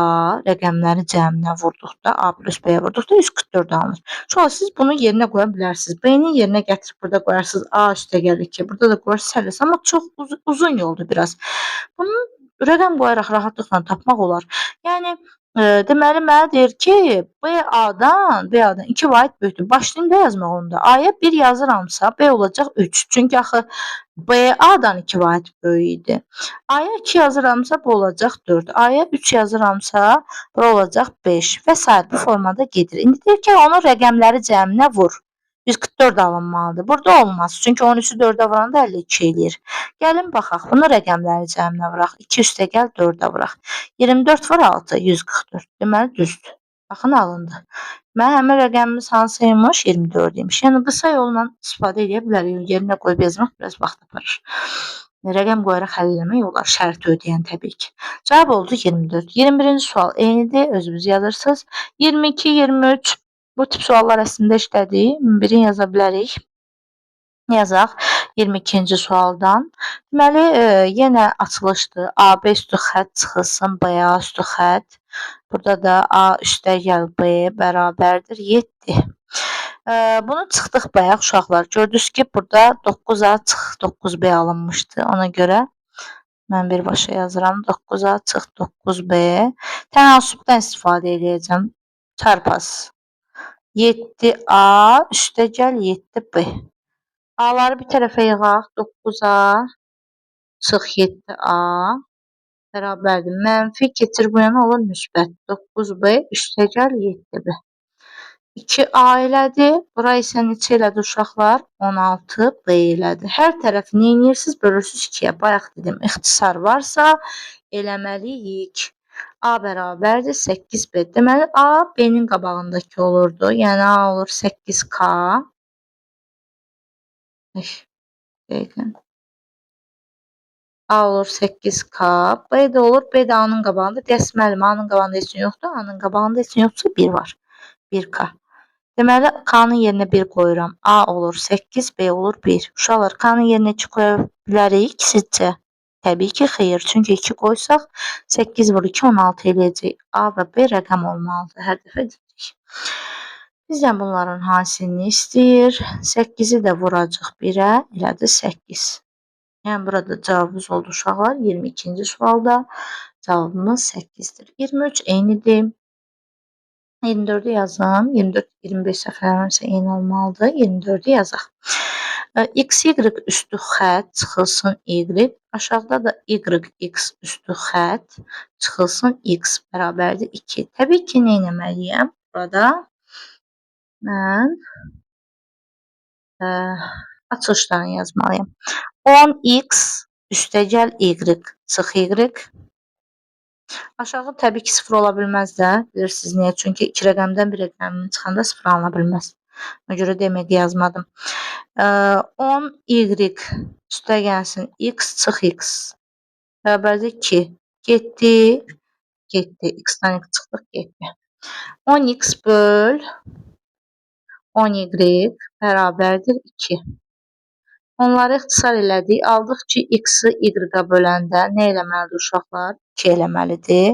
A plus B-yə vurduqda 144 alınır. Sonra siz bunu yerinə qoya bilərsiniz. B-nin yerinə gətirib burada qoyarsınız A üstə gəlir 2. Burada da qoyarsınız, amma çox uzun yoldur biraz. Bunu rəqəm qoyaraq rahatlıqla tapmaq olar. Yəni, deməli, mənə deyir ki, B-A-dan 2 vahid böyükdür. Başlayım da yazmaq onda. A-ya 1 yazıramsa, B olacaq 3. Çünki axı B-A-dan 2 vahid böyük idi. A-ya 2 yazıramsa, bu olacaq 4. A-ya 3 yazıramsa, bu olacaq 5 və s. Bu formada gedir. İndi deyir ki, onun rəqəmləri cəminə vur. 144 alınmalıdır. Burada olmaz. Çünki 13-ü 4-ə vuranda 52 eləyir. Gəlin baxaq. Bunu rəqəmləri cəminə vuraq. 2 üstə gəl 4-ə vuraq. 24 vur 6, 144. Deməli, düzdür. Baxın, alındı. Mənə həmin rəqəmimiz hansıymış? 24 imiş. Yəni, qısa yolla istifadə edə bilərik. Yerinə qoyub yazmaq biraz vaxt aparır. Rəqəm qoyaraq həll eləmək olar. Şərti ödəyən təbii ki. Cavab oldu 24. 21-ci sual eynidir. Özünüz yazırsınız. 22, 23. Bu tip suallar əslində işlədik. Birini yaza bilərik. Yazaq 22-ci sualdan. Deməli, yenə açılışdır. AB üstü xətt çıxılsın, BA üstü xətt. Burada da A üstə gəl B bərabərdir 7. Bunu çıxdıq bayaq uşaqlar. Gördünüz ki, burada 9A çıx 9B alınmışdı. Ona görə mən birbaşa yazıram. 9A çıx 9B. Tənasübdən istifadə edəcəm. Çarpaz. 7A üstə gəl 7B. A-ları bir tərəfə yığaq. 9A çıx 7A bərabərdir. Mənfi keçir bu yana olur müsbət. 9B üstə gəl 7B. 2A elədi. Bura isə neçə elədi uşaqlar? 16B elədi. Hər tərəfi nə edirsiniz? Bölürsünüz 2-yə. Bayaq dedim, ixtisar varsa eləməliyik. A bərabərdir 8B. Deməli, A B-nin qabağındakı olurdu. Yəni, A olur 8K. A olur 8K. B də olur. B də A-nın qabağında. Dəsməlim, A-nın qabağında heç nə yoxdur. A-nın qabağında heç nə yoxdursa 1 var. 1K. Deməli, K-nın yerinə 1 qoyuram. A olur 8, B olur 1. Uşaqlar, K-nın yerinə 2 qoya bilərik sizcə? Təbii ki, xeyir. Çünki 2 qoysaq 8 vur 2, 16 eləyəcək. A və B rəqəm olmalıdır. Hər dəfə deyirik. Bizdən bunların hansını istəyir? 8-i də vuracaq 1-ə, elədi 8. Yəni, burada cavabımız oldu uşaqlar. 22-ci sualda cavabımız 8-dir. 23 eynidir. 24-ü yazın. 24, 25 səhv eləmirəmsə eyni olmalıdır. 24-ü yazaq. X, Y üstü xətt çıxılsın Y. Aşağıda da Y, X üstü xətt çıxılsın X bərabərdir 2. Təbii ki, nə etməliyəm? Burada mən açılışlarını yazmalıyam. 10X üstəgəl Y çıx Y. Aşağı təbii ki, 0 ola bilməz də. Bilirsiniz niyə? Çünki iki rəqəmdən bir rəqəmin çıxanda 0 alına bilməz. Ona görə demək yazmadım. 10Y üstə gəlsin X çıx X bərabərdir 2. Getdi, getdi. X-dən X çıxdıq, getdi. 10X böl 10Y bərabərdir 2. Onları ixtisar elədik. Aldıq ki, X-i Y-a böləndə nə eləməlidir uşaqlar? 2 eləməlidir.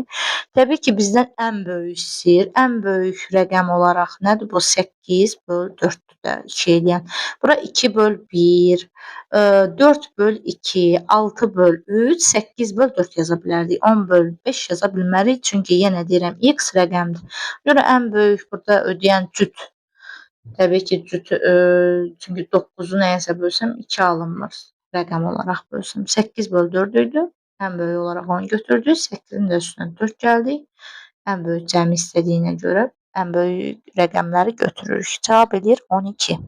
Təbii ki, bizdən ən böyük istəyir. Ən böyük rəqəm olaraq nədir bu? 8 böl 4-dür də 2 eləyən. Bura 2 böl 1, 4 böl 2, 6 böl 3, 8 böl 4 yaza bilərdik. 10 böl 5 yaza bilmərik. Çünki yenə deyirəm, X rəqəmdir. Görə ən böyük burada ödəyən cüt. Təbii ki, cütü, çünki 9-u nəyəsə bölsəm 2 alınmır. Rəqəm olaraq bölsəm. 8 böl 4 idi. Ən böyük olaraq onu götürdük. 8-in də üstünə 4 gəldik. Ən böyük cəmi istədiyinə görə ən böyük rəqəmləri götürürük. Cavab eləyir 12.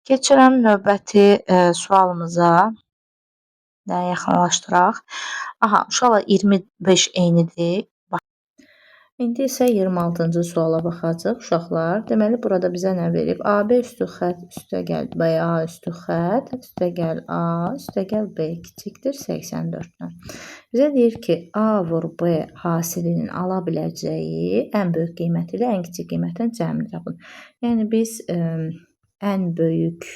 Keçirəm növbəti sualımıza. Yaxınlaşdıraq. Aha, uşaqlar 25 eynidir. İndi isə 26-cı suala baxacaq uşaqlar. Deməli, burada bizə nə verib? AB üstü xətt üstəgəl BA üstü xətt üstəgəl A üstəgəl B kiçikdir 84-dən. Bizə deyir ki, A vur B hasilinin ala biləcəyi ən böyük qiyməti ilə ən kiçik qiymətin cəmini tapın. Yəni, biz ən böyük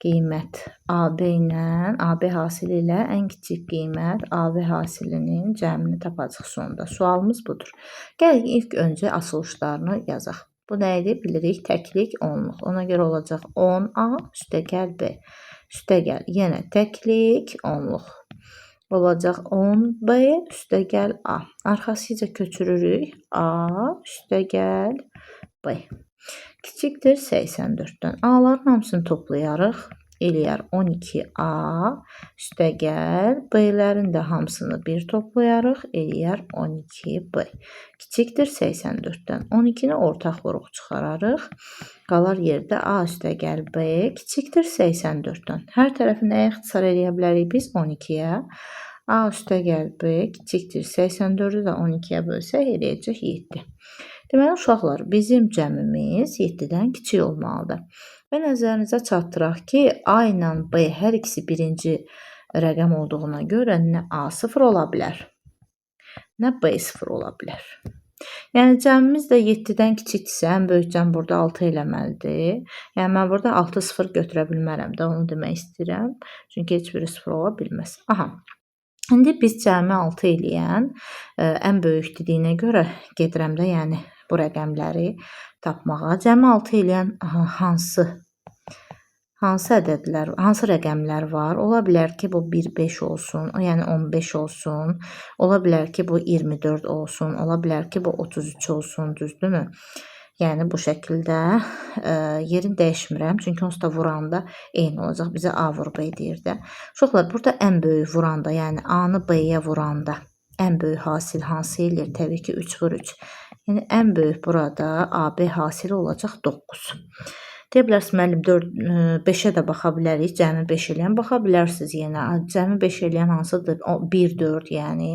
qiymət AB ilə, AB hasili ilə ən kiçik qiymət AB hasilinin cəmini tapacaq sonda. Sualımız budur. Gəlin ilk öncə açılışlarını yazaq. Bu nə idi? Bilirik, təklik, onluq. Ona görə olacaq 10A üstəgəl B. Üstəgəl yenə təklik, onluq. Olacaq 10B üstəgəl A. Arxasıca köçürürük. A üstəgəl B. Kiçikdir 84-dən. A-ların hamısını toplayarıq. Eləyər 12A üstəgəl B-lərin də hamısını 1 toplayarıq. Eləyər 12B. Kiçikdir 84-dən. 12-ni ortaq vuruq çıxararıq. Qalar yerdə A üstəgəl B kiçikdir 84-dən. Hər tərəfi nəyə ixtisar eləyə bilərik biz? 12-yə. A üstəgəl B kiçikdir 84-ü də 12-yə bölsək eləyəcək 7. Deməli, uşaqlar, bizim cəmimiz 7-dən kiçik olmalıdır. Və nəzərinizə çatdıraq ki, A ilə B hər ikisi birinci rəqəm olduğuna görə nə A 0 ola bilər, nə B 0 ola bilər. Yəni, cəmimiz də 7-dən kiçikdirsə, ən böyük cəm burada 6 eləməlidir. Yəni, mən burada 6 0 götürə bilmərəm də, onu demək istəyirəm. Çünki heç biri 0 ola bilməz. Aha. İndi biz cəmi 6 eləyən ən böyük dediyinə görə gedirəm də, yəni bu rəqəmləri tapmağa. Cəmi 6 eləyən hansı ədədlər, hansı rəqəmlər var? Ola bilər ki, bu 1, 5 olsun, yəni 15 olsun. Ola bilər ki, bu 24 olsun. Ola bilər ki, bu 33 olsun, düzdürmü? Yəni, bu şəkildə yerini dəyişmirəm. Çünki onsuz da vuranda eyni olacaq. Bizə A vur B deyir də. Uşaqlar, burada ən böyük vuranda, yəni A-nı B-yə vuranda ən böyük hasil hansı eləyir? Təbii ki, 3 vur 3. Yəni, ən böyük burada AB hasili olacaq 9. Deyə bilərsiniz, müəllim, 5-ə də baxa bilərik. Cəmi 5 eləyən baxa bilərsiniz yenə. Cəmi 5 eləyən hansıdır? 1, 4, yəni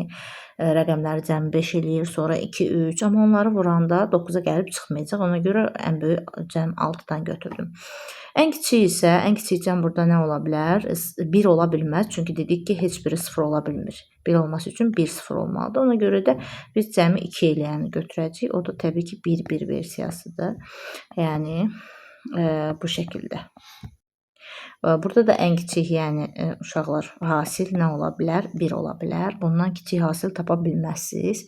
rəqəmləri cəmi 5 eləyir, sonra 2, 3. Amma onları vuranda 9-a gəlib çıxmayacaq. Ona görə ən böyük cəm 6-dan götürdüm. Ən kiçik isə, ən kiçik cəm burada nə ola bilər? 1 ola bilməz. Çünki dedik ki, heç biri 0 ola bilmir. 1 olması üçün 1 0 olmalıdır. Ona görə də biz cəmi 2 eləyəni götürəcəyik. O da təbii ki, 1-1 versiyasıdır. Yəni, bu şəkildə. Burada da ən kiçik, yəni uşaqlar, hasil nə ola bilər? 1 ola bilər. Bundan kiçik hasil tapa bilməzsiniz.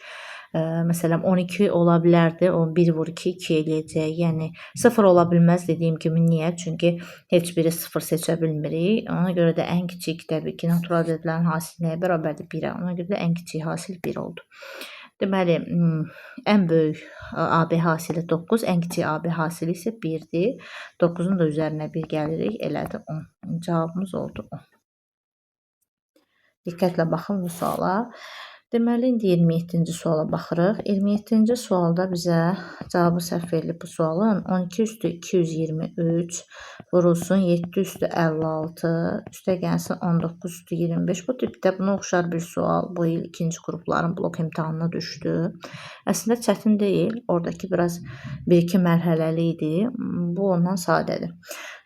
Məsələn, 12 ola bilərdi. O 1 vur 2, 2 eləyəcək. Yəni 0 ola bilməz dediyim kimi. Niyə? Çünki heç biri 0 seçə bilmirik. Ona görə də ən kiçik təbii ki, natural ədədlərin hasili nəyə bərabərdir? 1-ə. Ona görə də ən kiçik hasil 1 oldu. Deməli, ən böyük AB hasili 9, ən kiçik AB hasili isə 1-dir. 9-un da üzərinə 1 gəlirik, elədir 10. Cavabımız oldu 10. Diqqətlə baxın bu suala. Deməli, indi 27-ci suala baxırıq. 27-ci sualda bizə cavabı səhv verilib bu sualın. 12 üstü 223 vurulsun 7 üstü 56 üstə gəlsin 19 üstü 25. Bu tipdə buna oxşar bir sual bu il ikinci qrupların blok imtahanına düşdü. Əslində çətin deyil. Oradakı biraz 1-2 mərhələli idi. Bu ondan sadədir.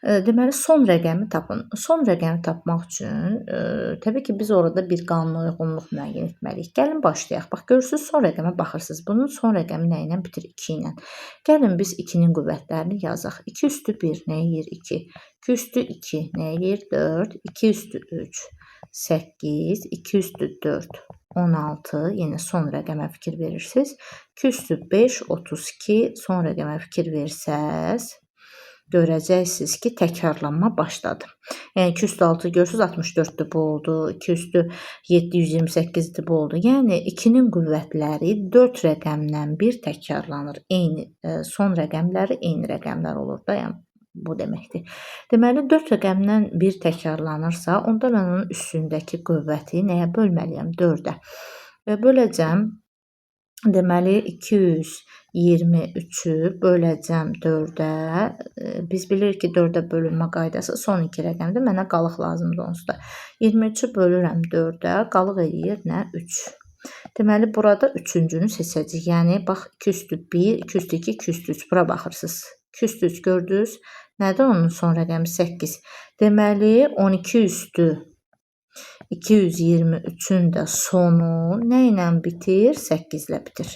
Deməli, son rəqəmi tapın. Son rəqəmi tapmaq üçün təbii ki, biz orada bir qanuna uyğunluq müəyyən etməliyik. Gəlin başlayaq. Bax, görürsünüz, son rəqəmə baxırsınız. Bunun son rəqəmi nə ilə bitir? 2 ilə. Gəlin biz 2-nin qüvvətlərini yazaq. 2 üstü 1 nə eləyir? 2. 2 üstü 2 nə eləyir? 4. 2 üstü 3 8. 2 üstü 4 16. Yenə son rəqəmə fikir verirsiniz. 2 üstü 5 32. Son rəqəmə fikir versəz, görəcəksiniz ki, təkrarlanma başladı. Yəni 2 üstü 6 görürsünüz, 64-dür bu oldu. 2 üstü 7 128-dir bu oldu. Yəni 2-nin qüvvətləri 4 rəqəmdən bir təkrarlanır. Eyni son rəqəmləri eyni rəqəmlər olur da. Yəni bu deməkdir. Deməli 4 rəqəmdən bir təkrarlanırsa, onda mən onun üstündəki qüvvəti nəyə bölməliyəm? 4-ə. Və böləcəm. Deməli 223-ü böləcəm 4-ə. Biz bilirik ki, 4-ə bölünmə qaydası son iki rəqəmdir. Mənə qalıq lazımdır onsuz da. 23-ü bölürəm 4-ə, qalıq eləyir nə? 3. Deməli, burada üçüncünü seçəcəyik. Yəni, bax, 2 üstü 1, 2 üstü 2, 2 üstü 3. Bura baxırsınız. 2 üstü 3 gördünüz. Nədir onun son rəqəmi? 8. Deməli, 12 üstü 223-ün də sonu nə ilə bitir? 8 ilə bitir.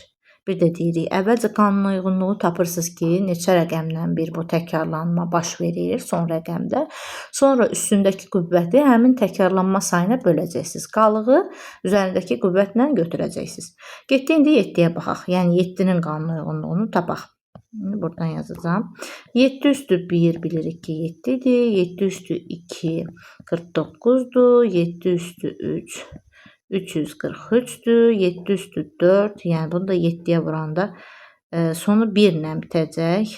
Bir də deyirik, əvvəlcə qanuna uyğunluğu tapırsınız ki, neçə rəqəmlə bir bu təkrarlanma baş verir son rəqəmdə. Sonra üstündəki qüvvəti həmin təkrarlanma sayına böləcəksiniz. Qalığı üzərindəki qüvvətlə götürəcəksiniz. Getdik indi 7-yə baxaq. Yəni 7-nin qanuna uyğunluğunu tapaq. İndi buradan yazacağam. 7 üstü 1 bilirik ki 7-dir. 7 üstü 2 49-dur. 7 üstü 3 343-dür. 7 üstü 4. Yəni bunu da 7-yə vuranda sonu 1 ilə bitəcək.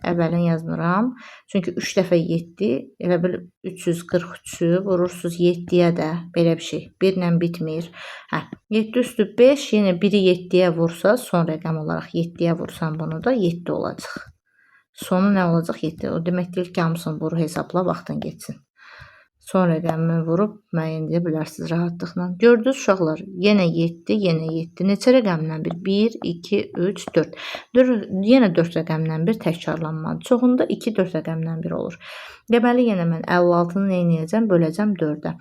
Əvvəlini yazmıram. Çünki 3 dəfə 7, elə bil 343-ü vurursunuz 7-yə də belə bir şey. 1 ilə bitmir. Hə, 7 üstü 5, yenə 1-i 7-yə vursa, son rəqəm olaraq 7-yə vursan bunu da 7 olacaq. Sonu nə olacaq? 7. O demək deyil ki, hamısını vuru hesabla, vaxtın getsin. Son rəqəmi vurub müəyyən edə bilərsiniz rahatlıqla. Gördünüz uşaqlar, yenə 7, yenə 7. Neçə rəqəmdən bir? 1, 2, 3, 4. Yenə 4 rəqəmdən bir təkrarlanmadır. Çoxunda 2, 4 rəqəmdən bir olur. Deməli, yenə mən 56-nı nə edəcəm? Böləcəm 4-ə.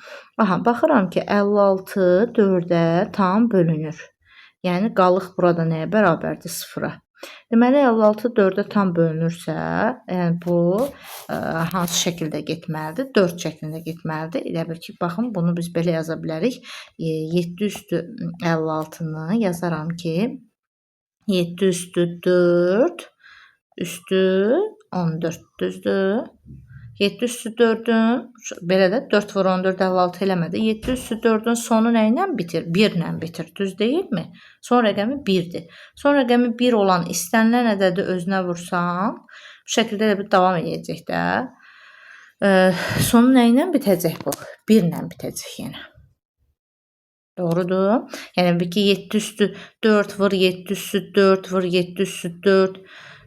Aha, baxıram ki, 56 4-ə tam bölünür. Yəni, qalıq burada nəyə bərabərdir? 0-a. Deməli, 56 4-ə tam bölünürsə, yəni bu hansı şəkildə getməlidir? 4 şəklində getməlidir. Elə bil ki, baxın, bunu biz belə yaza bilərik. 7 üstü 56-nı yazaram ki, 7 üstü 4 üstü 14, düzdür? 7 üstü 4-ün, belə də 4 vur 14, 56 eləmədi. 7 üstü 4-ün sonu nə ilə bitir? 1 ilə bitir, düz deyilmi? Son rəqəmi 1-dir. Son rəqəmi 1 olan istənilən ədədi özünə vursan, bu şəkildə də bir davam edəcək də. Sonu nə ilə bitəcək bu? 1 ilə bitəcək yenə. Doğrudur. Yəni ki, 7 üstü 4 vur 7 üstü 4 vur 7 üstü 4.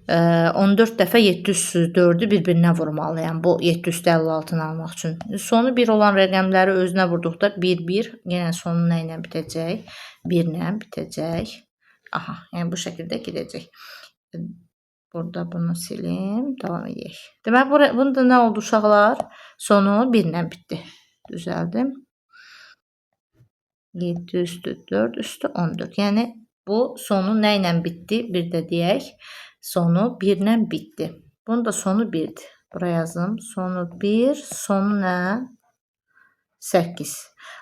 14 dəfə 7 üstü 4-ü bir-birinə vurmalıyam bu 7 üstü 56-nı almaq üçün. Sonu 1 olan rəqəmləri özünə vurduqda 1, 1, yenə sonu nə ilə bitəcək? 1 ilə bitəcək. Aha, yəni bu şəkildə gedəcək. Burada bunu silim, davam edək. Deməli, bunda nə oldu uşaqlar? Sonu 1 ilə bitdi. Düzəldim. 7 üstü 4 üstü 14. Yəni bu sonu nə ilə bitdi? Bir də deyək. Sonu 1 ilə bitdi. Bunun da sonu 1-dir. Bura yazım. Sonu 1, sonu nə? 8.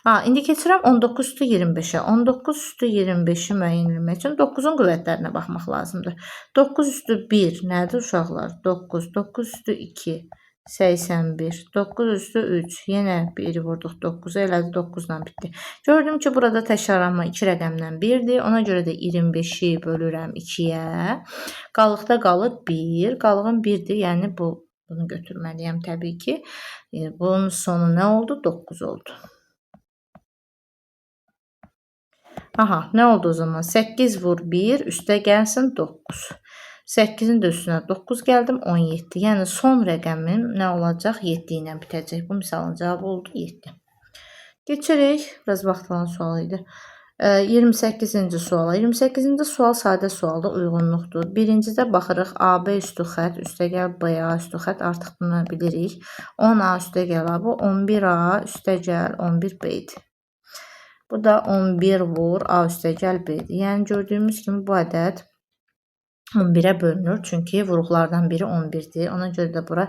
Ha, indi keçirəm 19 üstü 25-ə. 19 üstü 25-i müəyyən etmək üçün 9-un qüvvətlərinə baxmaq lazımdır. 9 üstü 1 nədir uşaqlar? 9. 9 üstü 2. 81. 9 üstü 3. Yenə 1 vurduq 9-a, elədi 9 ilə bitdi. Gördüm ki, burada təkrarlanma 2 rəqəmdən 1-dir. Ona görə də 25-i bölürəm 2-yə. Qalıqda qalır 1. Qalığım 1-dir. Yəni bunu götürməliyəm təbii ki. Bunun sonu nə oldu? 9 oldu. Aha, nə oldu o zaman? 8 vur 1, üstə gəlsin 9. 8-in də üstünə 9 gəldim, 17. Yəni son rəqəmim nə olacaq? 7 ilə bitəcək. Bu misalın cavabı oldu 7. Keçirik. Biraz vaxt alan sual idi. 28-ci suala. 28-ci sual sadə sualdır, uyğunluqdur. Birincidə baxırıq AB üstü xətt, üstəgəl BA üstü xətt. Artıq bunu bilirik. 10A üstəgəl A, bu 11A üstəgəl 11B idi. Bu da 11 vur A üstəgəl B idi. Yəni gördüyümüz kimi bu ədəd 11-ə bölünür. Çünki vuruqlardan biri 11-dir. Ona görə də bura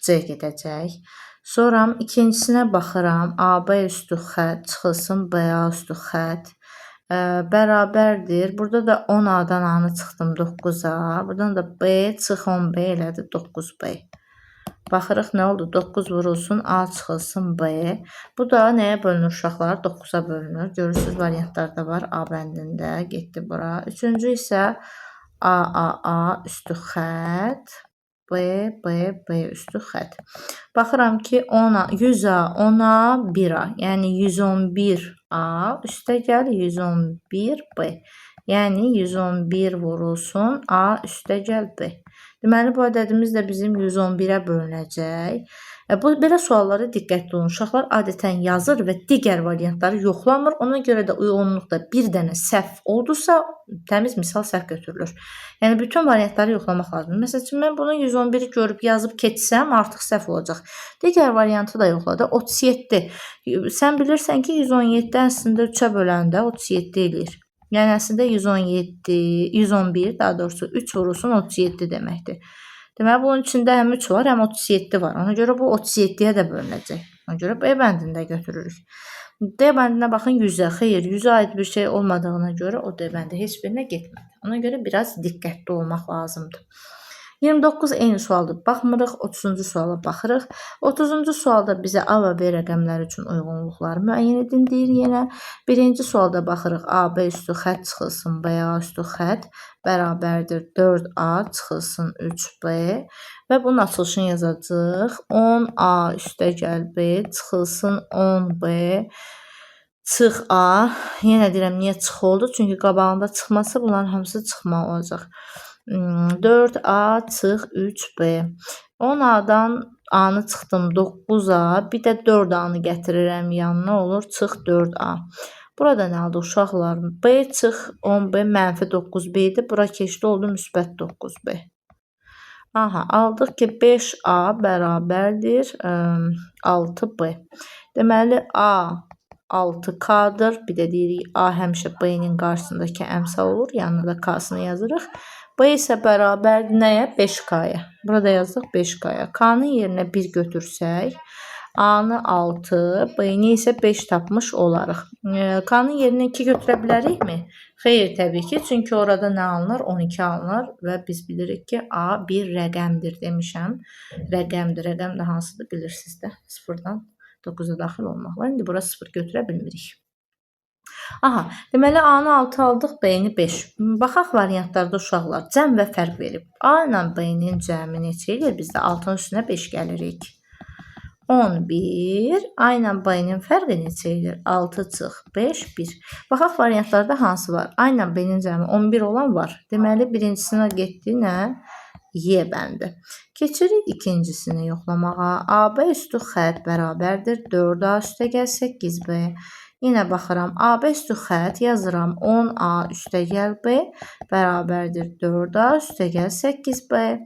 C gedəcək. Sonra ikincisinə baxıram. AB üstü xətt çıxılsın BA üstü xətt bərabərdir. Burada da 10A-dan A-nı çıxdım 9A. Buradan da B çıx 10B elədi 9B. Baxırıq nə oldu? 9 vurulsun, A çıxılsın B. Bu da nəyə bölünür uşaqlar? 9-a bölünür. Görürsünüz variantlarda var. A bəndində getdi bura. Üçüncü isə A, A, A üstü xətt, B, B, B üstü xətt. Baxıram ki, 10A, 100A, 10A, 1A. Yəni 111A üstə gəl 111B. Yəni 111 vurulsun, A üstə gəl B. Deməli, bu ədədimiz də bizim 111-ə bölünəcək. Bu belə suallara diqqətli olun. Uşaqlar adətən yazır və digər variantları yoxlamır. Ona görə də uyğunluqda bir dənə səhv oldusa, təmiz misal səhv götürülür. Yəni bütün variantları yoxlamaq lazımdır. Məsəl üçün mən bunu 111-i görüb yazıb keçsəm artıq səhv olacaq. Digər variantı da yoxladı. 37. Sən bilirsən ki, 117 əslində 3-ə böləndə 37 eləyir. Yəni əslində 117, 111 daha doğrusu 3 vurulsun 37 deməkdir. Deməli, bunun içində həm 3 var, həm 37 var. Ona görə bu 37-yə də bölünəcək. Ona görə B bəndini də götürürük. D bəndinə baxın 100-ə. Xeyr, 100-ə aid bir şey olmadığına görə o D bəndi heç birinə getmədi. Ona görə biraz diqqətli olmaq lazımdır. 29 eyni sualdır. Baxmırıq. 30-cu suala baxırıq. 30-cu sualda bizə A və B rəqəmləri üçün uyğunluqları müəyyən edin deyir yenə. Birinci sualda baxırıq. AB üstü xətt çıxılsın BA üstü xətt bərabərdir 4A çıxılsın 3B və bunun açılışını yazacağıq. 10A üstə gəl B çıxılsın 10B çıx A. Yenə deyirəm niyə çıx oldu? Çünki qabağında çıxmasa bunların hamısı çıxma olacaq. 4A çıx 3B. 10A-dan A-nı çıxdım 9A. Bir də 4A-nı gətirirəm yanına olur. Çıx 4A. Burada nə oldu uşaqlar? B çıx 10B mənfi 9B idi. Bura keçdi oldu müsbət 9B. Aha, aldıq ki 5A bərabərdir 6B. Deməli A 6K-dır. Bir də deyirik A həmişə B-nin qarşısındakı əmsal olur. Yanına da K-sını yazırıq. B isə bərabərdir nəyə? 5K-ya. Burada yazdıq 5K-ya. K-nın yerinə 1 götürsək, A-nı 6, B-ni isə 5 tapmış olarıq. K-nın yerinə 2 götürə bilərikmi? Xeyr, təbii ki. Çünki orada nə alınır? 12 alınır və biz bilirik ki, A bir rəqəmdir demişəm. Rəqəmdir. Rəqəm də hansıdır bilirsiniz də. 0-dan 9-a daxil olmaqla. İndi bura 0 götürə bilmirik. Aha, deməli A-nı 6 aldıq, B-ni 5. Baxaq variantlarda uşaqlar cəm və fərq verib. A ilə B-nin cəmi neçə eləyir? Bizdə 6-nın üstünə 5 gəlirik. 11. A ilə B-nin fərqi neçə eləyir? 6 çıx 5, 1. Baxaq variantlarda hansı var? A ilə B-nin cəmi 11 olan var. Deməli birincisinə getdi nə? Y bəndi. Keçirik ikincisini yoxlamağa. AB üstü xətt bərabərdir 4A üstə gəl 8B. Yenə baxıram. AB üstü xətt yazıram. 10A üstə gəl B bərabərdir 4A üstə gəl 8B.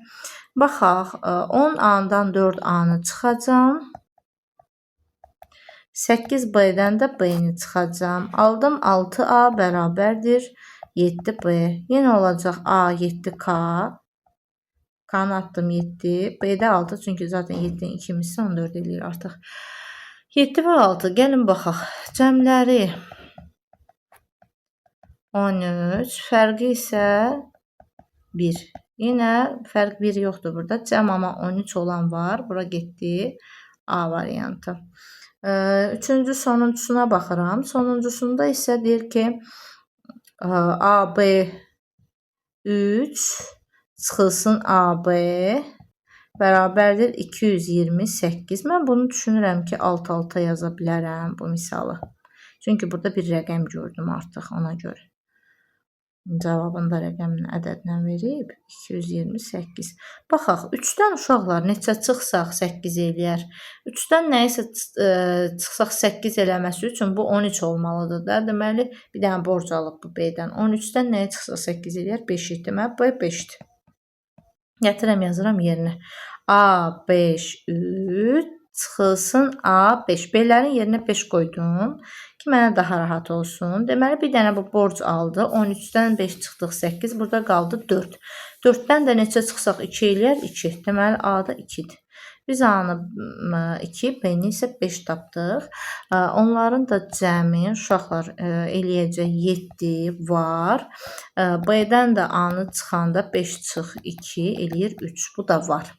Baxaq. 10A-dan 4A-nı çıxacam. 8B-dən də B-ni çıxacam. Aldım 6A bərabərdir 7B. Yenə olacaq A 7K. K-nı attım 7. B-də 6. Çünki zaten 7-nin 2 misli 14 eləyir artıq. 7 və 6. Gəlin baxaq. Cəmləri 13. Fərqi isə 1. Yenə fərq 1 yoxdur burada. Cəm amma 13 olan var. Bura getdi A variantı. Üçüncü sonuncusuna baxıram. Sonuncusunda isə deyir ki AB 3 çıxılsın AB bərabərdir 228. Mən bunu düşünürəm ki, alt-alta yaza bilərəm bu misalı. Çünki burada bir rəqəm gördüm artıq ona görə. Cavabını da rəqəmlə, ədədlə verib 228. Baxaq, 3-dən uşaqlar neçə çıxsaq 8 eləyər. 3-dən nəyisə çıxsaq 8 eləməsi üçün bu 13 olmalıdır da. Deməli, bir dənə borc alıb bu B-dən. 13-dən nəyə çıxsaq 8 eləyər? 5 idi. Deməli, B 5-dir. Gətirəm, yazıram yerinə. A, 5, 3 çıxılsın A, 5. B-lərin yerinə 5 qoydum ki, mənə daha rahat olsun. Deməli, bir dənə bu borc aldı. 13-dən 5 çıxdıq 8. Burada qaldı 4. 4-dən də neçə çıxsaq 2 eləyər? 2. Deməli, A da 2-dir. Biz A-nı 2, B-ni isə 5 tapdıq. Onların da cəmi uşaqlar eləyəcək 7 var. B-dən də A-nı çıxanda 5 çıx 2 eləyir 3. Bu da var.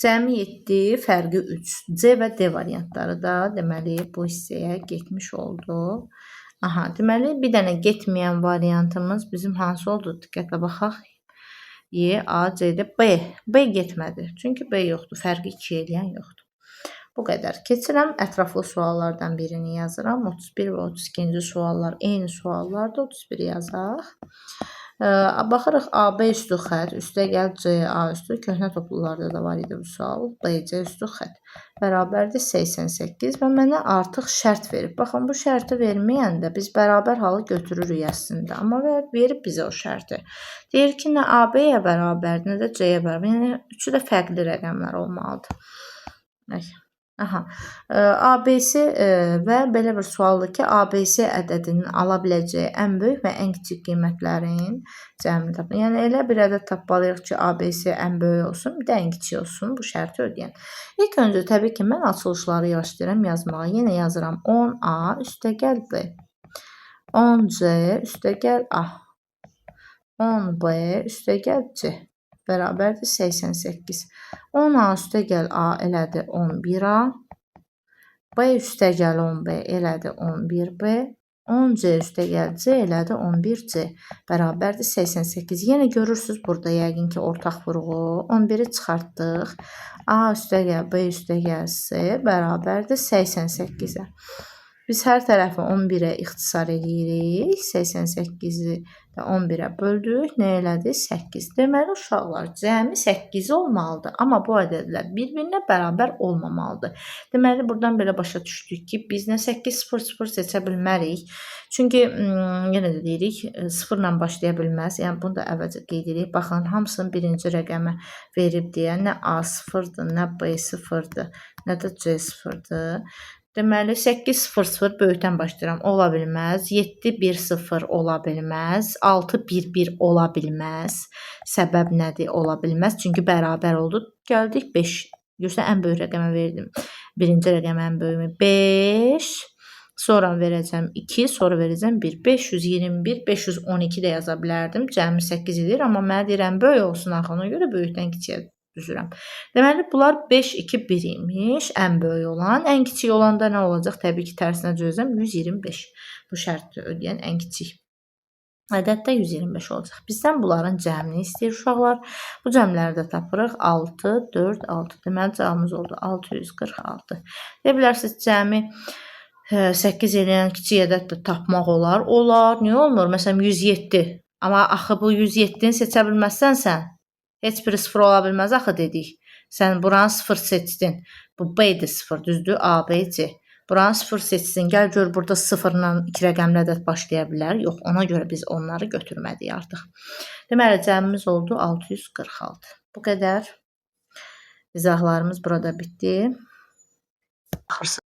Cəmi 7, fərqi 3. C və D variantları da deməli bu hissəyə getmiş oldu. Aha, deməli bir dənə getməyən variantımız bizim hansı oldu? Diqqətlə baxaq. Y, A, C, D, B. B getmədi. Çünki B yoxdur. Fərqi 2 eləyən yoxdur. Bu qədər. Keçirəm. Ətraflı suallardan birini yazıram. 31 və 32-ci suallar eyni suallardır. 31 yazaq. Baxırıq AB üstü xətt, üstə gəl CA üstü, köhnə toplularda da var idi bu sual. BC üstü xətt bərabərdir 88 və mənə artıq şərt verib. Baxın, bu şərti verməyəndə biz bərabər halı götürürük əslində, amma verib bizə o şərti. Deyir ki, nə AB-yə bərabərdir, nə də C-yə bərabər. Yəni, üçü də fərqli rəqəmlər olmalıdır. Ay. Aha. ABC və belə bir sualdır ki, ABC ədədinin ala biləcəyi ən böyük və ən kiçik qiymətlərin cəmini tapın. Yəni elə bir ədəd tapmalıyıq ki, ABC ən böyük olsun, bir də ən kiçik olsun bu şərti ödəyən. İlk öncə təbii ki, mən açılışları başlayıram yazmağa. Yenə yazıram 10A üstəgəl B, 10C üstəgəl A, 10B üstəgəl C bərabərdir 88. 10A üstəgəl A elədi 11A, B üstəgəl 10B elədi 11B, 10C üstəgəl C elədi 11C bərabərdir 88. Yenə görürsünüz burada yəqin ki ortaq vurğu. 11-i çıxartdıq. A üstəgəl B üstəgəl C bərabərdir 88-ə. Biz hər tərəfi 11-ə ixtisar eləyirik. 88-i də 11-ə böldük. Nə elədi? 8. Deməli, uşaqlar, cəmi 8 olmalıdır. Amma bu ədədlər bir-birinə bərabər olmamalıdır. Deməli, buradan belə başa düşdük ki, biz nə 8, 0, 0 seçə bilmərik. Çünki, yenə də deyirik, 0 ilə başlaya bilməz. Yəni, bunu da əvvəlcə qeyd edirik. Baxın, hamısının birinci rəqəmi verib deyə nə A 0-dır, nə B 0-dır, nə də C 0-dır. Deməli, 8, 0, 0 böyükdən başlayıram. Ola bilməz. 7, 1, 0 ola bilməz. 6, 1, 1 ola bilməz. Səbəb nədir? Ola bilməz. Çünki bərabər oldu. Gəldik 5. Görürsən, ən böyük rəqəmə verdim. Birinci rəqəm ən böyüyü 5. Sonra verəcəm 2, sonra verəcəm 1. 521, 512 də yaza bilərdim. Cəmi 8 edir. Amma mənə deyirəm, böyük olsun axı. Ona görə böyükdən kiçiyə düzürəm. Deməli, bunlar 5, 2, 1 imiş. Ən böyük olan. Ən kiçik olanda nə olacaq? Təbii ki, tərsinə düzəcəm. 125. Bu şərti ödəyən ən kiçik ədəd də 125 olacaq. Bizdən bunların cəmini istəyir uşaqlar. Bu cəmləri də tapırıq. 6, 4, 6. Deməli, cavabımız oldu 646. Deyə bilərsiniz, cəmi 8 eləyən kiçik ədəd də tapmaq olar. Olar. Niyə olmur? Məsələn, 107. Amma axı bu 107-ni seçə bilməzsən sən. Heç biri 0 ola bilməz axı dedik. Sən buranı 0 seçdin. Bu B-dir 0, düzdür? A, B, C. Buranı 0 seçsin. Gəl gör burada 0-la 2 rəqəmli ədəd başlaya bilər. Yox, ona görə biz onları götürmədik artıq. Deməli, cəmimiz oldu 646. Bu qədər. İzahlarımız burada bitdi. Baxırsınız.